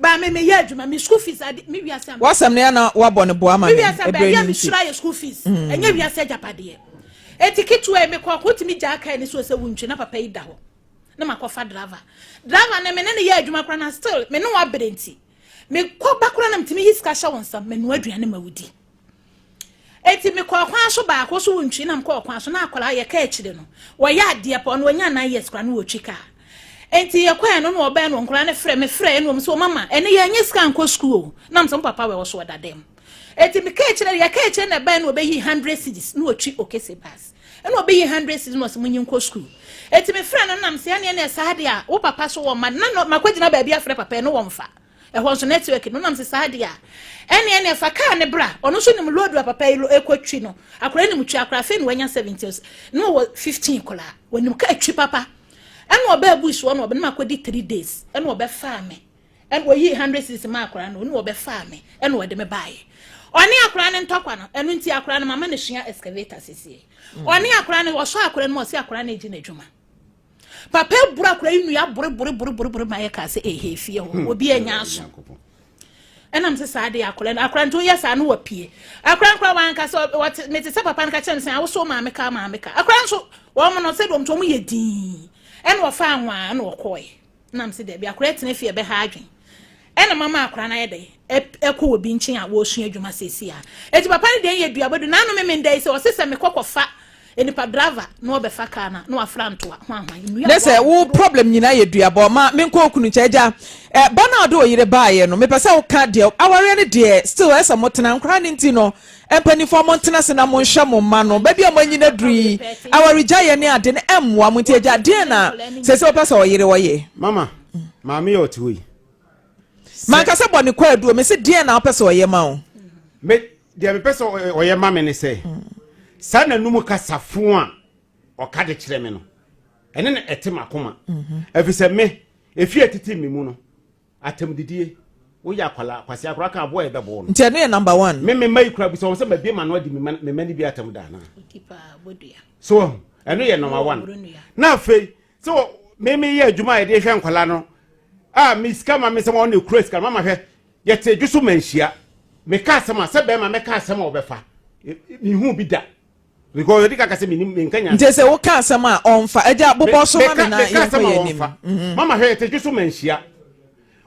ba me meyɛ adwuma me school fees ade me wiase a W'asɛm no yɛ na woabɔ no boa ma me me wiase a ɛberɛ baabi no a nti. mesura yɛ school fees ɛnyɛ wiase agyapadeɛ eti ketewa yi mekɔ ko wotumi gyaa kaa ni so sɛ wontwi na papa yi da hɔ na makɔfa driver. Driver no me ne no yɛ adwuma koraa na still me ne wabrɛ nti mekɔ ba koraa na metumi yi sika hyɛ wo nsam menoa aduane ma wodi. Eti mekɔ ɔkwan so baako so wontwi na mekɔ ɔkwan so na akwadaa yɛka akyire no wɔyɛ adeɛ pa ɔno wanya 9 years koraa na wɔtwi kaa. Enti yɛkɔɛ no na ɔbɛn no nkwadaa no frɛ me frɛ no wɔn sɛ mama ɛne yɛnyɛ sika nkɔ sukuu o na mesɛ mo papa wɔ so ɔda dɛm. Eti meka akyire yɛka akyire na ɛbɛn no ɔbɛyi 100 cedis na wɔtwi okese bus. Ɛna ɔbɛyi hundred cedis na ɔsɛ monyi nkɔ sukuu. Eti me frɛ no nam sɛ ɛneɛ neɛ saa deɛ a wo papa so wɔ mma na no makɔgyina baabi afrɛ papa ɛno wɔmfa. Ɛhɔ nso network no nam sɛ saa deɛ a ɛneɛ neɛ fa kaa ne bra. Ɔno nso nim load a papa yi ɛkɔ twi no. Akora nim twi akora afei na wanya 17 na ɔwɔ 15 koraa. Wɔnim kaa twi papa. Ɛna ɔbaa bush hɔ na ɔbɛ na makɔdi 3 days ɛna ɔbɛfaa me. Ɛna ɔyii hundred cedis maa akwadaa no, ɔne ɔbɛfaa me, ɛna ɔde me baeɛ. Ɔne akwadaa no ntɔkwa no, ɛno nti akwadaa no mama no sua excavator sesie. Ɔne akwadaa no, ɔsɔ akwadaa no mu, ɔse akwadaa no regye n'adwuma. Papa aburu akwadaa yi nnua bore bore bore bore bore ma yɛ kaa sɛ ehe fie hɔ, hmm. obi anya aso. Ɛnam sɛ saa de akwadaa no, akwadaa nti woyɛ saa no wapie. Akwadaa nkora wanka sɛ wɔte mete sɛ papa no ka kyerɛ no sɛ awoso maame ka maame ka. Akwadaa nso wɔn no sɛ wɔn wɔn yɛ dinn. Ɛna ɔfa anwaa ɛna ɔkɔɛ. Na mese dabi, akora tena fie ɛbɛha adwen. Ɛna mama akora no ayɛ dɛ ɛkɔ wɔ bi nkyɛn a wɔresua adwuma seesei a. Eti papa no deɛ yɛ duabɔ du n'ano meme nda yi sɛ ɔse sɛ mekɔ kɔfa nipa driver na ɔbɛfa kaa na na wafra ntoa ho ahwan nnua. Ne sɛ wo problem nyinaa yɛ duabɔ ma menkɔ okunu nkyɛn agya eh, ba no a ɔde oyere baayɛ no mepɛ sɛ woka deɛ awareɛ no deɛ still ɛsɛ motena nkoraa no nti no Mpanimfoɔ montena ase na monhwɛ mo mma no baabi a moanyin aduru yi, awaregyaeɛ ne ade no ɛmmoa mo nti agya deɛn na seesei wopɛ sɛ ɔyere ɔyɛ? Mama, maame yɛ ɔte hɔ yi. Manka sɛ bɔ ne kwaadu o, mese deɛn na wopɛ sɛ ɔyɛ ma wo? Me, deɛ mepɛ sɛ ɔyɛ ma me ne sɛ, saa n'anum kasafo a ɔka de kyerɛ me no, ɛne na ɛte m'akoma. Ɛfiri sɛ me, efi a ɛtete me mu no, Atɛmdidie, woyɛ akwadaa, kwasea koraa ka aboa a yɛbɛbo no. Nti ɛno yɛ number one. Me me mma yi koraa bisa wɔn sɛ mabie m'ano adi me mma me mma no bi atɛm da anaa. So wahu, ɛno yɛ number one. Na afei sɛ wɔ me me yɛ adwuma a yɛde hwɛ nkwadaa no a me sika ma me sɛ wɔn na ekura sika no mama hwɛ yɛte adwo so ma nhyia meka asɛm a sɛ bɛrima mɛka asɛm a ɔbɛfa mehu bi da. Because odi kaka sɛ menim menka nyansa. Nti sɛ woka asɛm a ɔmfa. Agya bobɔ so ma me na yɛnkɔ yɛn anim. Mhm. Mama hwɛ yɛte dwo so ma nhyia.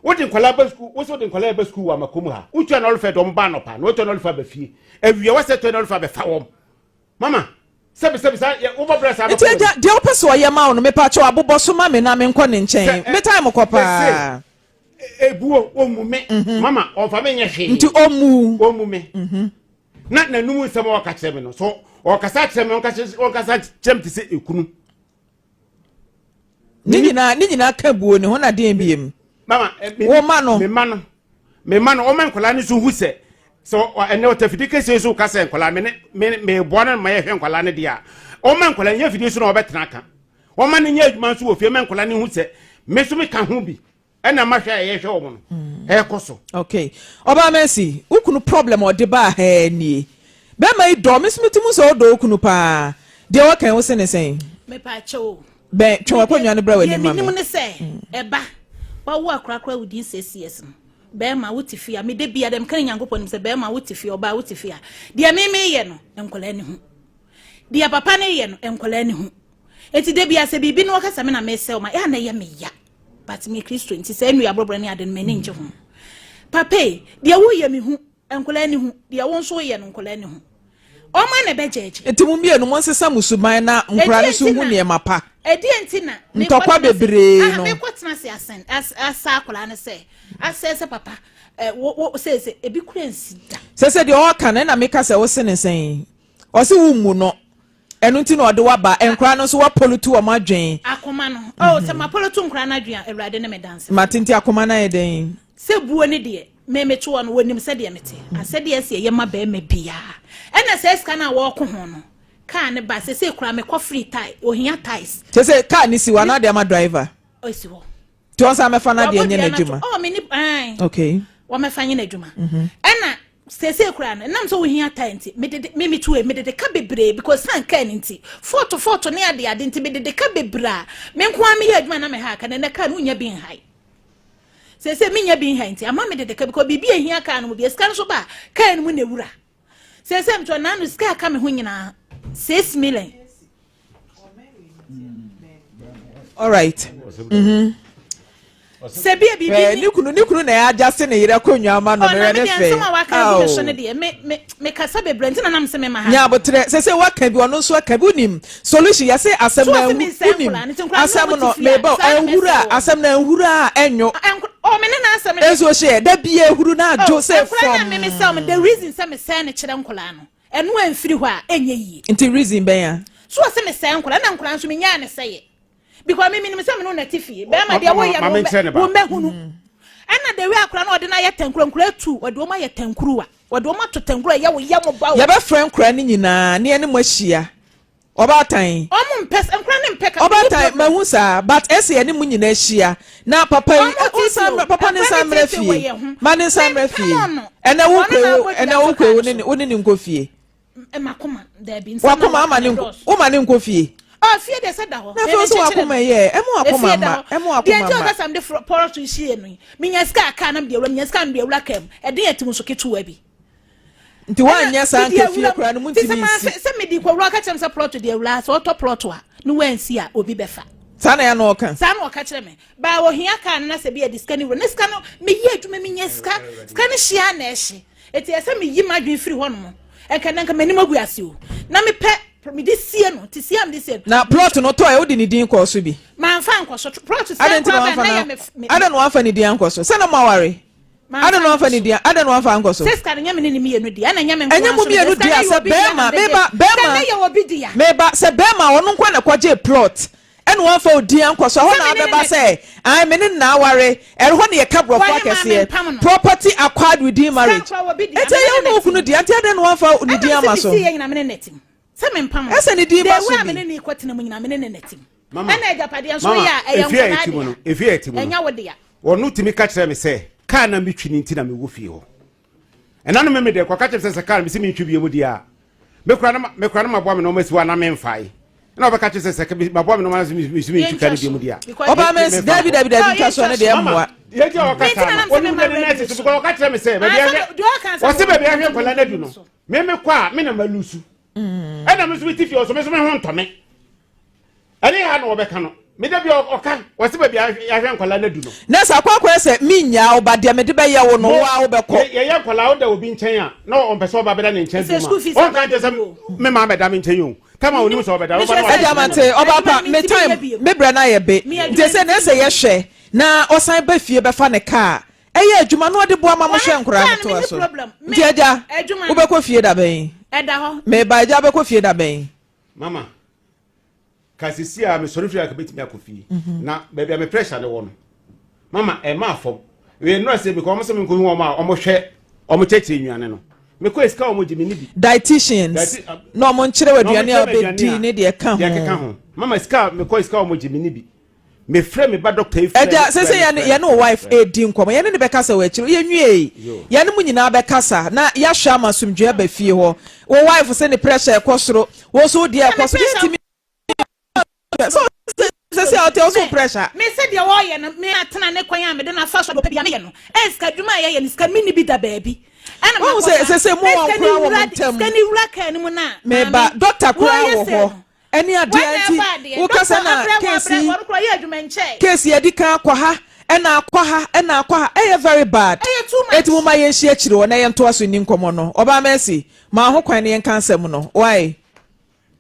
Wode nkwadaa ba sukuu, wosɛ wode nkwadaa ba sukuu wɔ amakom ha. Wotua na ɔlefɛ de wɔn ba anɔpa na wotua na ɔlefɛ aba fie. Awia wasɛ tua na ɔlefɛ abɛfa wɔn. Mama sɛbi sɛbi saa yɛ wobɔ brɛ saa Nti agya deɛ wopɛ sɛ ɔyɛ ma wo no mepa kyɛw abobɔ so ma me na menkɔ ne nkyɛn. Me time kɔ paa. Ebuo ɔmmu me. Mhm. Mama ɔmfa me nyɛ hwee. Nti ɔmmu. Ɔmmu me. Mhm. Na n'anum nsɛm a ɔka kyerɛ me no, so ɔkasa kyerɛ me, ɔnkasa kyerɛ me te sɛ ekunu. Ne nyinaa ne nyinaa ka buo ne ho na deɛn biem. Mama, eh, me, wo ma no. Me ma no. Me ma no, ɔma nkwadaa no so hu sɛ sɛ ɛnɛ ɔtafidi kɛseɛ so ka sɛ nkwadaa me ne me meboa no ma yɛhwɛ nkwadaa no deɛ a ɔma nkwadaa nyɛ afidie so na ɔbɛtena aka ɔma no nyɛ adwuma nso wɔ fie ma nkwadaa no hu sɛ me nso meka ho bi Ɛna ma hwɛ a yɛhwɛ wɔn no ɛkɔ so. Okay. Ɔbaa Mercy, wo kunu problem a ɔde baa ha nie. Bɛrima yi dɔ, me nso mete mu sɛ ɔdɔ wo kunu paa. Deɛ ɔka yi wo se ne sɛn? Mepaakyɛw o. Bɛn, twe w'akonnwa no bra w'anim ma me. Deɛ menim ne sɛ, ɛba, wawo akorakora wo din six years no, bɛrima wote fie a, meda bia dɛ meka ne Nyankopɔn nim sɛ bɛrima wote fie, ɔbaa wote fie a, deɛ me meyɛ no, nkwadaa ni hu. Deɛ papa no yɛ no, nkwadaa ni hu. Enti da bia sɛ biribi no ɔka sɛ me na mesɛw ma, ɛa na ɛyɛ me ya. But me Kristo nti saa nnua borɔborɔ ne ade no m'ani ngye ho. Papa yi, deɛ woyɛ me hu, nkwadaa ani hu, deɛ wo nso woyɛ no nkwadaa ani hu. Ɔma na ɛbɛgyɛgye. Nti mo mmienu monsesa mo suban na nkwadaa no nso hu nneɛma pa. Ɛdeɛ nti na ntɔkwa bebree no. Mekɔ tena ase asɛn asa akwadaa no sɛ asɛ sɛ papa wo wo sɛ sɛ ebi kura nsi da. Sɛ sɛ deɛ ɔreka no ɛna meka sɛ wo se ne sɛn. Ɔse wo mmu no. Ɛno nti na ɔde wo aba. Nkwadaa no nso woapolutu wɔn adwen. Akoma no. Oh, sɛ mapolutu nkwadaa no adwen a, Awurade ne me dansefo. Mate nti akoma no ayɛ dɛn? Sɛ buo ne deɛ, me mete hɔ no, wɔnim sɛdeɛ mete. Asɛdeɛ ɛsɛ yɛyɛ ma barima biara. Ɛna saa sika no a wɔreko ho no, kaa no ba, sesei koraa mekɔ free tie, ohia ties. Sesei kaa no si hɔ anaa ɔde ama driver? Esi hɔ. Nti ɔnsan mɛfa no adeɛ nyɛ n'adwuma. Oh, me ni ɛn. Okay. Wɔmɛfa nyɛ n'adwuma. Mhm. Ɛna seesei koraa no, ɛnam sɛ wohia tae nti, mede me me tuo mede de ka bebree because san kaa no nti, fɔɔto fɔɔto ne ade ade nti mede de ka bebree a me nko ara meyɛ adwuma na meha aka na ɛnɛ kaa no wonya bi nhae. Seesei menya bi nhae nti ama mede de ka because biribi a ehia kaa no mu bi sika no so ba kaa no mu na ewura. Seesei metɔ n'ano sika aka me ho nyinaa 6 million. All right. Sɛ bi a biribi ni. Ne kunu ne kunu na ɛyɛ agyase ne yere akonnwa ama no mmerɛ ne fɛ. Ɔna me deɛ nsɛm a waka agu me so no deɛ me me me kasa bebree nti na nam sɛ me ma ha. Nya abotrɛ sɛ sɛ waka bi ɔno nso aka bi wonim solution yɛse asɛm na wonim asɛm no meba ɛnhuru a asɛm na ɛnhuru a ɛnwo. Oh, me ne n'asɛm deɛ. Nso hyɛ da bi ehuru na adwo sɛ fam. Nkwadaa na me me sɛ the reason sɛ me sɛn ne kyerɛ nkwadaa no ɛno ɛnfiri hɔ a ɛnyɛ yie. Nti reason bɛn a. So ɔsɛ me sɛn nkwadaa na nkwadaa nso me nyaa ne sɛyɛ because me menim sɛ me no na te fie bɛrima deɛ woyɛ no wo mbɛhunu ɛna the way akwadaa no ɔde no ayɛ tɛnkura nkwadaa tu ɔde wɔn ayɛ tɛnkuruwa ɔde wɔn ato tɛnkura ɛyɛ wo yɛ mo ba o. Yɛbɛfrɛ nkwadaa no nyinaa ne yɛne mo ahyia. Ɔbaatan. Ɔmo mpɛ nkora ne mpɛ kasa. Ɔbaatan mahu saa but ɛsɛ yɛne mo nyinaa hyia na papa yi ɔnsan papa ne nsan mmerɛ fie ma ne nsan mmerɛ fie ɛnɛ wo kwewo ɛnɛ wo kwewo ne wo ne ne nkɔ fie. Makoma daabi wakoma ama ne nkɔ wo ma ne nkɔ fie. Ɔ fie deɛ sɛ da hɔ. Na afei nso wakoma yɛ ɛmo wakoma ma ɛmo wakoma ma. Deɛ nti ɔkasa mede pɔrɔto nhyie no yi menya sika aka na mede awura menya sika mede awura kam ɛden atim nso ketewa bi. Nti woanyɛ saa nka fie koraa no muntumi nsi. Sɛ mede kɔwura ɔka kyerɛ me sɛ plɔt deɛ awura sɛ ɔtɔ plɔt a ne wansi a obi bɛfa. Saa na ya na ɔka. Saa na ɔka kyerɛ me. Baa ohia kaa no na sɛ bi yɛde sika ne wura ne sika no meyɛ adwuma menya sika sika no hyia na ɛhye. Eti ɛsɛ meyi m'adwene firi hɔ nom. Ɛnka na nka m'anim agu ase o. Na mepɛ mede sie no te sie a mede sie no. Na plɔt no tɔɛ wode ne din kɔɔ so bi. Manfa ankɔ so plɔt sika koraa bɛn na yɛ me. Adɛn na wamfa ne din ankɔ so sɛ na mo aware. Adɛn na wamfa ne din adɛn na wamfa ankɔ so? Sɛ sika no nyɛ me ne ne mmienu dea, ɛna nyɛ me nko ara nso me dea. Ɛnyɛ mo mmienu dea sɛ bɛrima meba bɛrima meba sɛ bɛrima ɔno nko na ɛkɔgye plot ɛna wamfa odin ankɔ so ɛhɔ na abɛba sɛ ae me ne no na aware ɛhɔ na yɛka borɔfo akɛseɛ property acquired within marriage enti ɛyɛ wo ne wo kunu dea nti adɛn na wamfa ne din ama so ɛsɛ ne din ba so bi. Mama, mama, efie a yɛte mu no, efie a yɛte mu no, wɔn tumi ka kyerɛ me sɛ kaa na metwi ne nti na mewɔ fie hɔ. Ɛna no meme deɛ kɔka kyerɛ me sɛ sɛ kaa no mesi mentwi bie mu deɛ a, mekura no mekura no maboa me nneɛma si hɔ a na memfae. Ɛna wɔbɛka kyerɛ sɛ sɛ maboa me nneɛma no mesi mentwi kaa no bie mu deɛ a. Ɔbaa mɛnsi dabi dabi dabi ntwa soɔ ne deɛ mmoa. Deɛ nti a wɔka saa no, wɔnim deɛ ne nan si so because wɔka kyerɛ me sɛ baabi ahwɛ wɔse baabi ahwɛ nkwadaa no adu no, me mekɔ a me na malusu. Ɛna me nso mete fie hɔ so me nso me ho ntɔ me. Ɛne ha na wɔbɛka no. Me da bi ɔka, wɔse baabi a yɛahwɛ nkwadaa no adu no. Nurse akɔ akɔyɛ sɛ mennyaa wo ba deɛ mede bɛyɛ wo no wo ara wobɛkɔ. Yɛyɛ nkwadaa woda obi nkyɛn a na ɔmpɛ sɛ ɔba bɛda ne nkyɛn bio ma ɔnka nkyɛ sɛ me maa bɛda me nkyɛn o tama onim sɛ ɔbɛda woba na Agya mate ɔba pa me time me brɛ no ayɛ be nti ɛsɛ na ɛsɛ yɛhwɛ na ɔsan ba fie bɛfa ne car ɛyɛ adwuma na ɔde boa ma mohwɛ nkoraa no toa so nti agya wobɛkɔ fie da bɛn meba agya wobɛkɔ fie da bɛn. Mama, ka sisi a mesɔre firi a ka bɛtumi akɔ fie mhm. na baabi a me pressure no wɔ no mama ɛma fam wei nnora sɛ mekɔ ɔmo sɛ menkɔhu wɔn a ɔmo hwɛ ɔmo kyerɛkyerɛ nnuane no mekɔ esika ɔmo gye me ne bi. Dietitians na ɔmo nkyerɛ wɔ aduane a ɔbɛdi ne deɛ ɛka ho. Deɛ ɛkeka ho mama sika mekɔ esika ɔmo gye me ne bi mefrɛ me ba dɔkta yi frɛ Agya, sese yɛne yɛne wo wife redi nkɔmmɔ, yɛne no bɛkasa wɔ akyiri, yɛnwiei. Yɛne mo nyinaa bɛkasa na yɛahwɛ ama asomdwoe aba fie hɔ. Wo wife se ne pressure ɛkɔ soro, wo nso wo deɛ ɛkɔ soro, yɛntumi nhwɛ. So sese a ɔte ɔso pressure. Me se deɛ wɔyɛ no, me atena ne kwan a mede no afa so a deɛ ɔpɛ biara meyɛ no. Ɛyɛ sika adwuma a yɛyɛ no, sika menni bi da baabi. Ɛna Wohu sɛ makɔfa. sese mo Na wɔn sika ne koraa wɔ mo wura, ntam. sika ne wura kaa no mu no a, Meba, maame, doctor koraa wɔyɛ wɔ sei hɔ. no. Ɛne adeɛ nti wokasa na case yi case yi adi kan akɔ ha ɛna akɔ ha ɛna akɔ ha ɛyɛ very bad eti mo ma yɛn hyia akyire hɔ na yɛn toa so nni nkɔmɔ no ɔbaa Mercy maa ho kwan na yɛn ka asɛm no why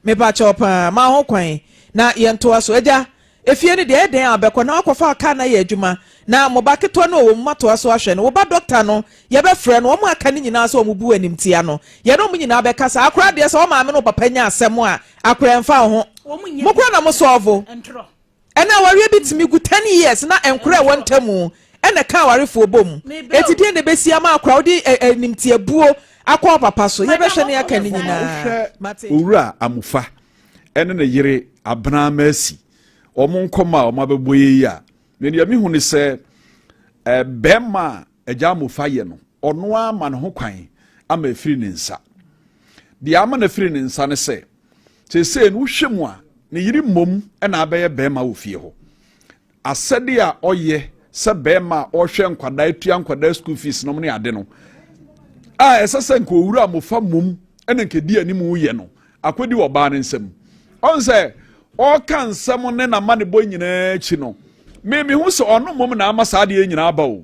mepa kyɛw paa maa ho kwan na yɛn toa so agya. Efie no deɛ, ɛyɛ dɛn a wobɛkɔ na woakɔfa kaa no ayɛ adwuma, na mo ba ketewa no a ɔwɔ mu moatoa so ahwɛ no. Wo ba dɔkta no, yɛbɛfrɛ no, wɔn a aka no nyinaa nso a wɔbu wo animtia no, yɛne wɔn nyinaa bɛkasa. Akora deɛ, sɛ wo maame ne wo papa nya asɛm a, akora ɛmfa wo ho. Mo koraa na mosɔɔvo. Ɛnɛ awareɛ bi tumi gu ten years na nkora a ɛwɔ ntamu na ɛka awarefoɔ bɔ mu. Enti deɛn na ɛbɛsi ama akora wode animtiabuo akɔ wo papa so? Yɛbɛhwɛ ne aka ne nyinaa. Wohwɛ Mate. Owura Amufa ne ne yere Abena Mercy wɔn nkɔmmɔ a wɔn abɛbɔ yi a, me deɛ mehu ne sɛ bɛrima a Agya Amufa yɛ no, ɔno ara ma ne ho kwan ama afiri ne nsa. Deɛ ama no afiri ne nsa ne sɛ, Seesei no, wohwɛ mu a, ne yere mmom na abɛyɛ barima wɔ fie hɔ. Asɛde a ɔyɛ sɛ barima a ɔhwɛ nkwadaa, tua nkwadaa school fees nom ne ade no, a ɛsɛ sɛ nka owura mmɔfa mmom na nka di anim yɛ no, akɔdi ɔbaa no nsam. Ɔn sɛ ɔreka nsɛm ne n'amanebɔ nyinaa akyi no, me mehu sɛ ɔno mmom na ama saa adeɛ nyinaa aba o.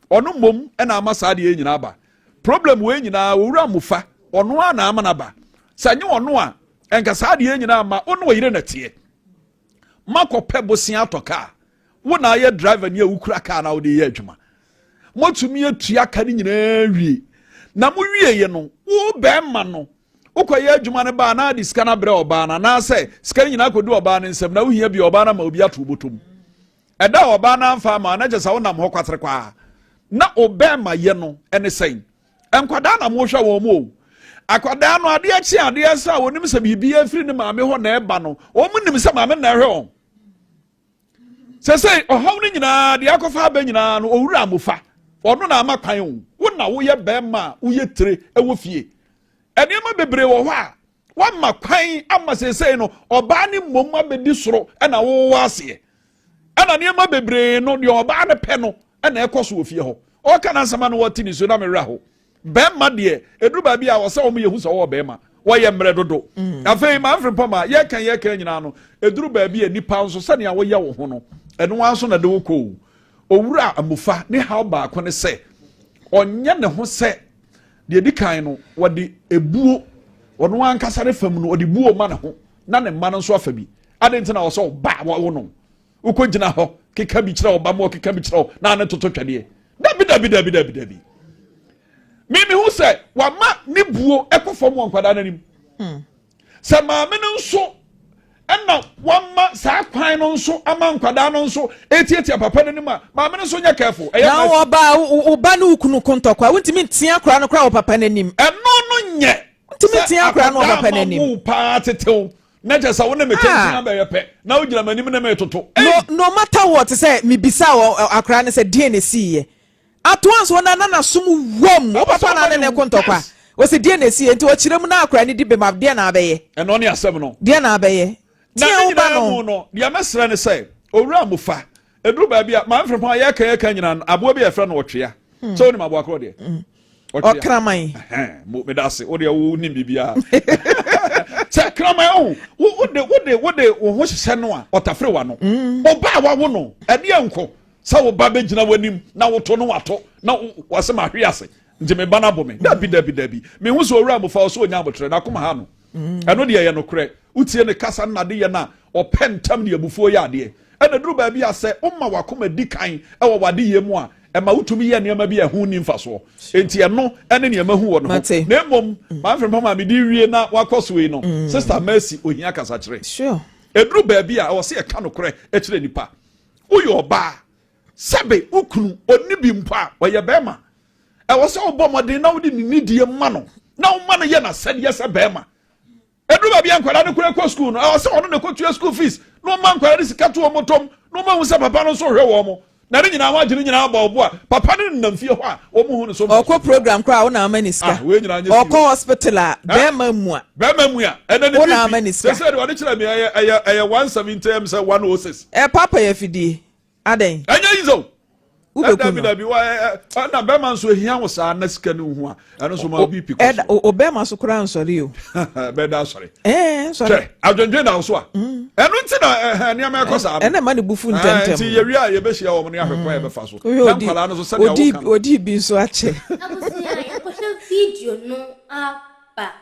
Ɔno mmom na ama saa adeɛ yi nyinaa aba. Problem wei nyinaa owura Mufa, ɔno ara na ama no aba. Sɛ ɛnyɛ ɔno a, ɛnka saa adeɛ yi nyinaa mma. Wo ne ɔyere na ɛteɛ. Makɔpɛ bosea atɔ kaa. Wo na ayɛ driver ni a wokura kaa na wode yɛ adwuma. Moatumi atua ka no nyinaa wie. Na mowieɛ no, wo bɛrima no, wokɔyɛ adwuma no baa na ade sika no abrɛ ɔbaa no anaasɛ sika no nyinaa kɔdu ɔbaa no nsam na wohia bi ɔbaa no ama obi ato wo bɔtɔ mu. Ɛda a ɔbaa no amfa amma na kyerɛ sɛ wonam hɔ kwaterekwaa. Na obɛɛma yɛ no ne sɛn? Nkwadaa na mohwɛ wɔn o. Akwadaa no adeɛ kye adeɛ sa a wɔnim sɛ biribi afiri ne maame hɔ na ɛba no, wɔn nim sɛ maame na ɛhwɛ wɔn. Sɛsɛ ɔhaw no nyinaa deɛ akɔfa aba nyinaa no owura amofa ɔno na ama kwan o. Wo na woyɛ bɛrima a woyɛ tire wɔ fie. Nneɛma bebree wɔ hɔ a Wama kwan ama seesei no ɔbaa no mmom abɛdi soro ɛna wowɔ aseɛ. Ɛna nneɛma bebree no deɛ ɔbaa no pɛ no ɛna ɛkɔ so wɔ fie hɔ. Ɔka n'asɛm a na wɔte ne su na me werɛ ho. Bɛrima deɛ ɛduru baabi a ɔsɛ wɔn yɛ hu sɛ ɔwɔ bɛrima. Wɔyɛ mmerɛ dodo. Mm. Afei maa mfiri ma yɛka yɛka nyinaa no ɛduru baabi a nipa nso sɛnea woyɛ wo ho no ɛno ara nso na de wo kɔ o. Owura Amufa ne haw baako ne sɛ ɔnyɛ ne ho sɛ Deɛ ɛdi kan no, wɔde ebuo, ɔno ankasa ne fam no, ɔde buo ma ne ho na ne mma no nso afa bi. Adɛn nti na wɔ sɛ ɔba a wɔwo no, wokɔgyina hɔ keka bi kyerɛ ɔba ma ɔkeka bi kyerɛ wo na ne toto twɛdeɛ? Dabi, dabi, dabi, dabi, dabi. Me mehu sɛ wama ne buo ɛkɔ fam wɔ nkwadaa no anim. Hmm. Sɛ maame no nso ɛna wama saa kwan no nso ama nkwadaa no nso etiatia papa no anim a, maame no nso nyɛ careful. Ɛyɛ na ɔba wo ba ne wo kunu ko ntɔkwa, wontumi ntea akwadaa no koraa wɔ papa no anim. Ɛno no nyɛ wontumi ntea akwadaa no wɔ papa no anim. Sɛ akwadaa ma wo paa tetew na kyɛ sɛ wo ne me tenten ah. abɛyɛ pɛ na wogyina m'anim ne me toto. No no matter what sɛ mebisa wɔ akwadaa no sɛ deɛ na esiiɛ Atoa nso na na n'asom wom. Wo papa na ne ne ko ntɔkwa. Ɔsi deɛ na esi nti ɔkyerɛ mu na akora ne di bem a deɛ na abɛyɛ. Ɛno ne asɛm no. Deɛ na abɛyɛ. Na ne nyinaa mu no deɛ mɛsrɛ ne sɛ owura Amofa ɛduru baabi a maame Frimpong a yɛka yɛka nyinaa no aboa bi a yɛfrɛ no ɔtwea. Hmm. Sɛ wonim aboa korɔ deɛ. Hmm. Ɔkraman. Meda ase wo deɛ wonim biribiara. Sɛ kraman ɔho wode wode wode wo ho hyehyɛ no a ɔtafere wa no. Hmm. Ɔba a wawo no ɛdeɛ nko. Sɛ wo ba bɛgyina w'anim na woto no wato na wase mahwe ase nti me ba no abo me. Dabi dabi dabi. Mehu sɛ owura Amofa ɔsɛ ɔnya abotrɛ n'akoma ha no. Mm. Ɛno deɛ ɛyɛ nokorɛ. Wotie ne kasa no n'adeyɛ no a ɔpɛ ntɛm de abufuo yɛ adeɛ. Ɛna duru baabi a sɛ woma w'akoma di kan wɔ w'adeyɛ mu a ɛma wotumi yɛ nneɛma bi a ɛho nni mfasoɔ. Enti ɛno ne nea mahu wɔ ne ho. Na mmom mm. Maame Frimpong a mede wie na wakɔ so yi no, mm. Sister Mercy ohia kasakyerɛ. Sure. Ɛduru baabi a ɛwɔ sɛ yɛka nokorɛ kyerɛ nipa. Woyɛ ɔbaa, sɛbe wo kunu ɔnni bi mpo a, ɔyɛ bɛrima. Ɛwɔ sɛ wobɔ mmɔden na wode ne nidie ma no, na woma no yɛ n'asɛdeɛ sɛ bɛrima. Ɛduru baabi a nkwadaa no kora kɔ sukuu no, ɛwɔ sɛ ɔno na ɛkɔtua sukuu fees, na ɔma nkwadaa no sika to wɔn tɔm, na ɔma hu sɛ papa no nso hwɛ wɔn. Na ne nyinaa wɔagye ne nyinaa abɔ ɔbo a, papa no nenam fie hɔ a, wɔn hu ne so mfasoɔ. Ɔkɔ program koraa a, wo na ama ne sika. Ah, wei nyinaa nyɛ Ɔkɔ hospital a, bɛrima mua. Bɛrima mua. Ɛnɛ ne Wo na ama ne sika. Sɛ sɛ de wɔde kyerɛ me ɛyɛ ɛyɛ ɛyɛ 170 m sɛ 106. Ɛpapa yɛ afidie. Adɛn? Ɛnyɛ yize o. Wobɛku Dabi no. dabi wa ɛ ɛ na bɛrima nso ehia wo saa na sika ne ho a ɛno nso ma obi pi kɔ Ɛda so. o bɛrima so koraa nsɔre o. Bɛda asɔre. Ɛɛ nsɔre. Hwɛ adwendwen da wo so a. Ɛno nti na ɛhɛn nneɛma ɛkɔ saa no. Ɛna ɛma ne bo fu ntɛmntɛm. Nti yɛwie a yɛbɛhyia wɔn ne ahwɛ kwan a yɛbɛfa so. Wohwɛ Na odi nkwadaa no nso sɛnea odi woka no. odi bi nso akyɛ. Abusua yɛnkɔhwɛ video no aba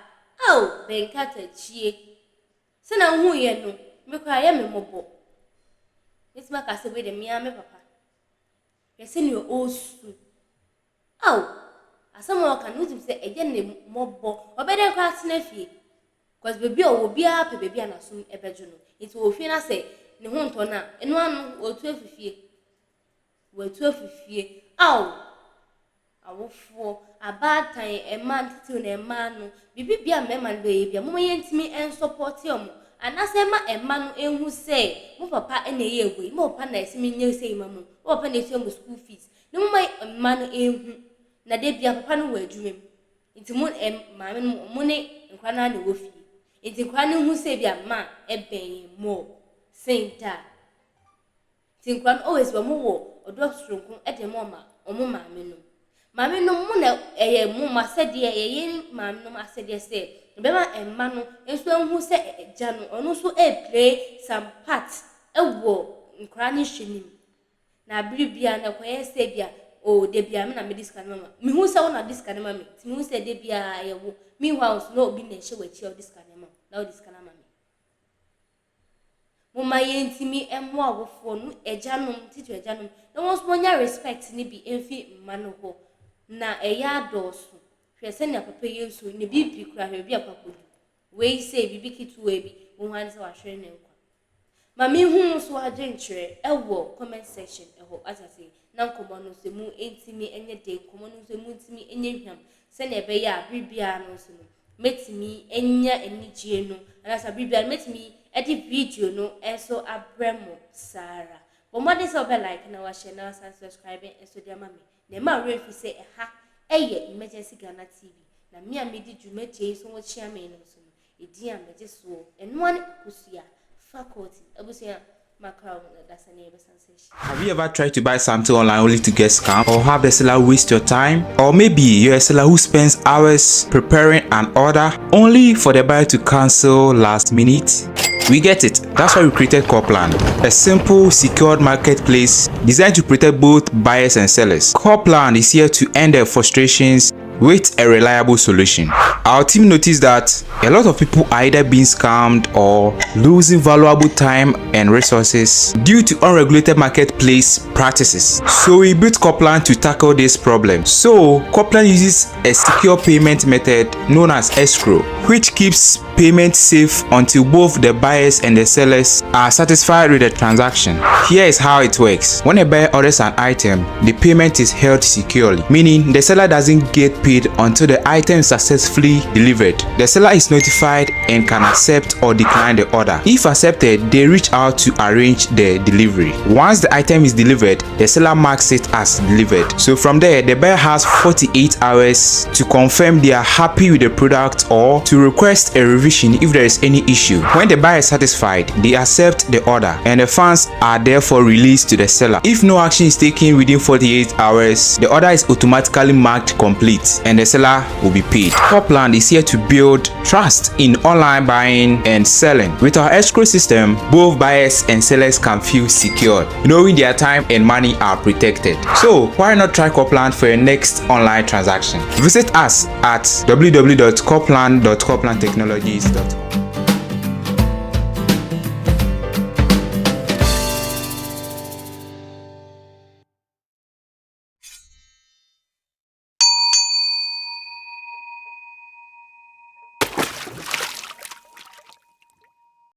ao Ben Carter kyie. Sɛnea wohuiɛ no, me koraa ɛyɛ me mmɔbɔ. Mɛtumi aka sɛ wei deɛ me ara me papa. Hwɛ sɛnea ɔresu. Ao! Asɛm a ɔka no, wotim sɛ ɛyɛ ne mmɔbɔ. Ɔbɛyɛ dɛn koraa atena fie? Because baabi a ɔwɔ biara pɛ baabi a n'asom bɛdwo no. Nti ɔwɔ fie na sɛ ne ho ntɔ no a, ɛno ano ɔtu afi fie. Watu afi fie. Ao! Awofoɔ, abaatan, mmaa no titiriw no mmaa no, biribi biara a mmarima no bɛyɛ biara, momma yɛntumi nsɔpɔte wɔn. Anaasɛ mma mma no nhu sɛ mo papa na ɛyɛɛ wei, mo papa na ɛsɛ menyɛ sei ma mo, mo papa na ɛtua mo school fees. Na momma mma no nhu. Na da biara papa no wɔ adwuma mu. Nti mo maame no mo ne nkwadaa no ara na ɛwɔ fie. Nti nkwadaa no hu sɛ bi a ma ɛbɛn yɛn more sen da. Nti nkwadaa no always wɔn wɔ ɔdɔ soronko de ma wɔn maame nom. Maame nom mo na ɛyɛ mo mo asɛdeɛ ɛyɛ yɛn maame nom asɛdeɛ sɛ ɛbɛma mma no nso ahu sɛ agya no ɔno nso ɛreplay some part ɛwɔ nkwadaa no hwɛ no mu. Na bere biara no ɛkɔyɛ sɛ bia oh da biara me na mede sika no ma ma mehu sɛ wo na wode sika no ma me nti mehu sɛ da biara ɛyɛ wo meanwhile nso na obi na ɛhyɛ w'akyi a wode sika no ma na wode sika no ama me. Momma yɛntumi mmoa awofoɔ no, agyanom, titiri agyanom, na wɔn nso wɔnya respect no bi mfi mma no hɔ. Na ɛyɛ adɔɔso. Hwɛ sɛnea papa yi nso, ne BP koraa, hwɛ baabi a akɔ akɔdu. Wei sei, biribi ketewa bi, wohu ara ne sɛ wahwere ne nkwa. Ma menhu wo nso w'adwenkyerɛ wɔ comment section hɔ, wate aseɛ, na nkɔmmɔ no nso emu ntumi nyɛ den, nkɔmmɔ no nso emu ntumi nyɛ hwam, sɛnea ɛbɛyɛ a bere biara no nso no, mɛtumi anya anigyeɛ no, anaasɛ bere biara no mɛtumi de video no nso abrɛ mo saa ara. Bɔ mmɔden sɛ wobɛ like na wahyɛ na wasan subscribe nso de ama me. Na ɛma werɛ mfi sɛ ɛha ɛyɛ Emergency Ghana TV, na me a medi dwumadie yi so ho kyea me no nso no, Edin a megye soɔ, ɛnoa ne Akosua Faculty abusua makra wo na dasani yɛbɛsan so ahyia. Have you ever tried to buy something online only to get scammed or have the seller waste your time? Or maybe you're a seller who spends hours preparing an order only for the buyer to cancel last minute? We get it. That's why we created Corplan, a simple, secured marketplace designed to protect both buyers and sellers. Corplan is here to end the frustrations with a reliable solution. Our team noticed that a lot of people are either being scammed or losing valuable time and resources due to unregulated marketplace practices. So we built Corplan to tackle this problem. So Corplan uses a secure payment method known as escrow, which keeps payment safe until both the buyers and the sellers are satisfied with the transaction. Here is how it works. When a buyer orders an item, the payment is held securely, meaning the seller doesn't get paid until the item is successfully delivered. The seller is notified and can accept or decline the order. If accepted, they reach out to arrange the delivery. Once the item is delivered, the seller marks it as delivered. So from there, the buyer has 48 hours to confirm they are happy with the product or to request a revision if there is any issue. When the buyer is satisfied, they accept the order and the funds are therefore released to the seller. If no action is taken within 48 hours, the order is automatically marked complete and the seller will be paid. Corplan is here to build trust in online buying and selling. With our escrow system, both buyers and sellers can feel secure, knowing their time and money are protected. So why not try Corplan for your next online transaction? Visit us at www.corplan.corplantechnologies.com.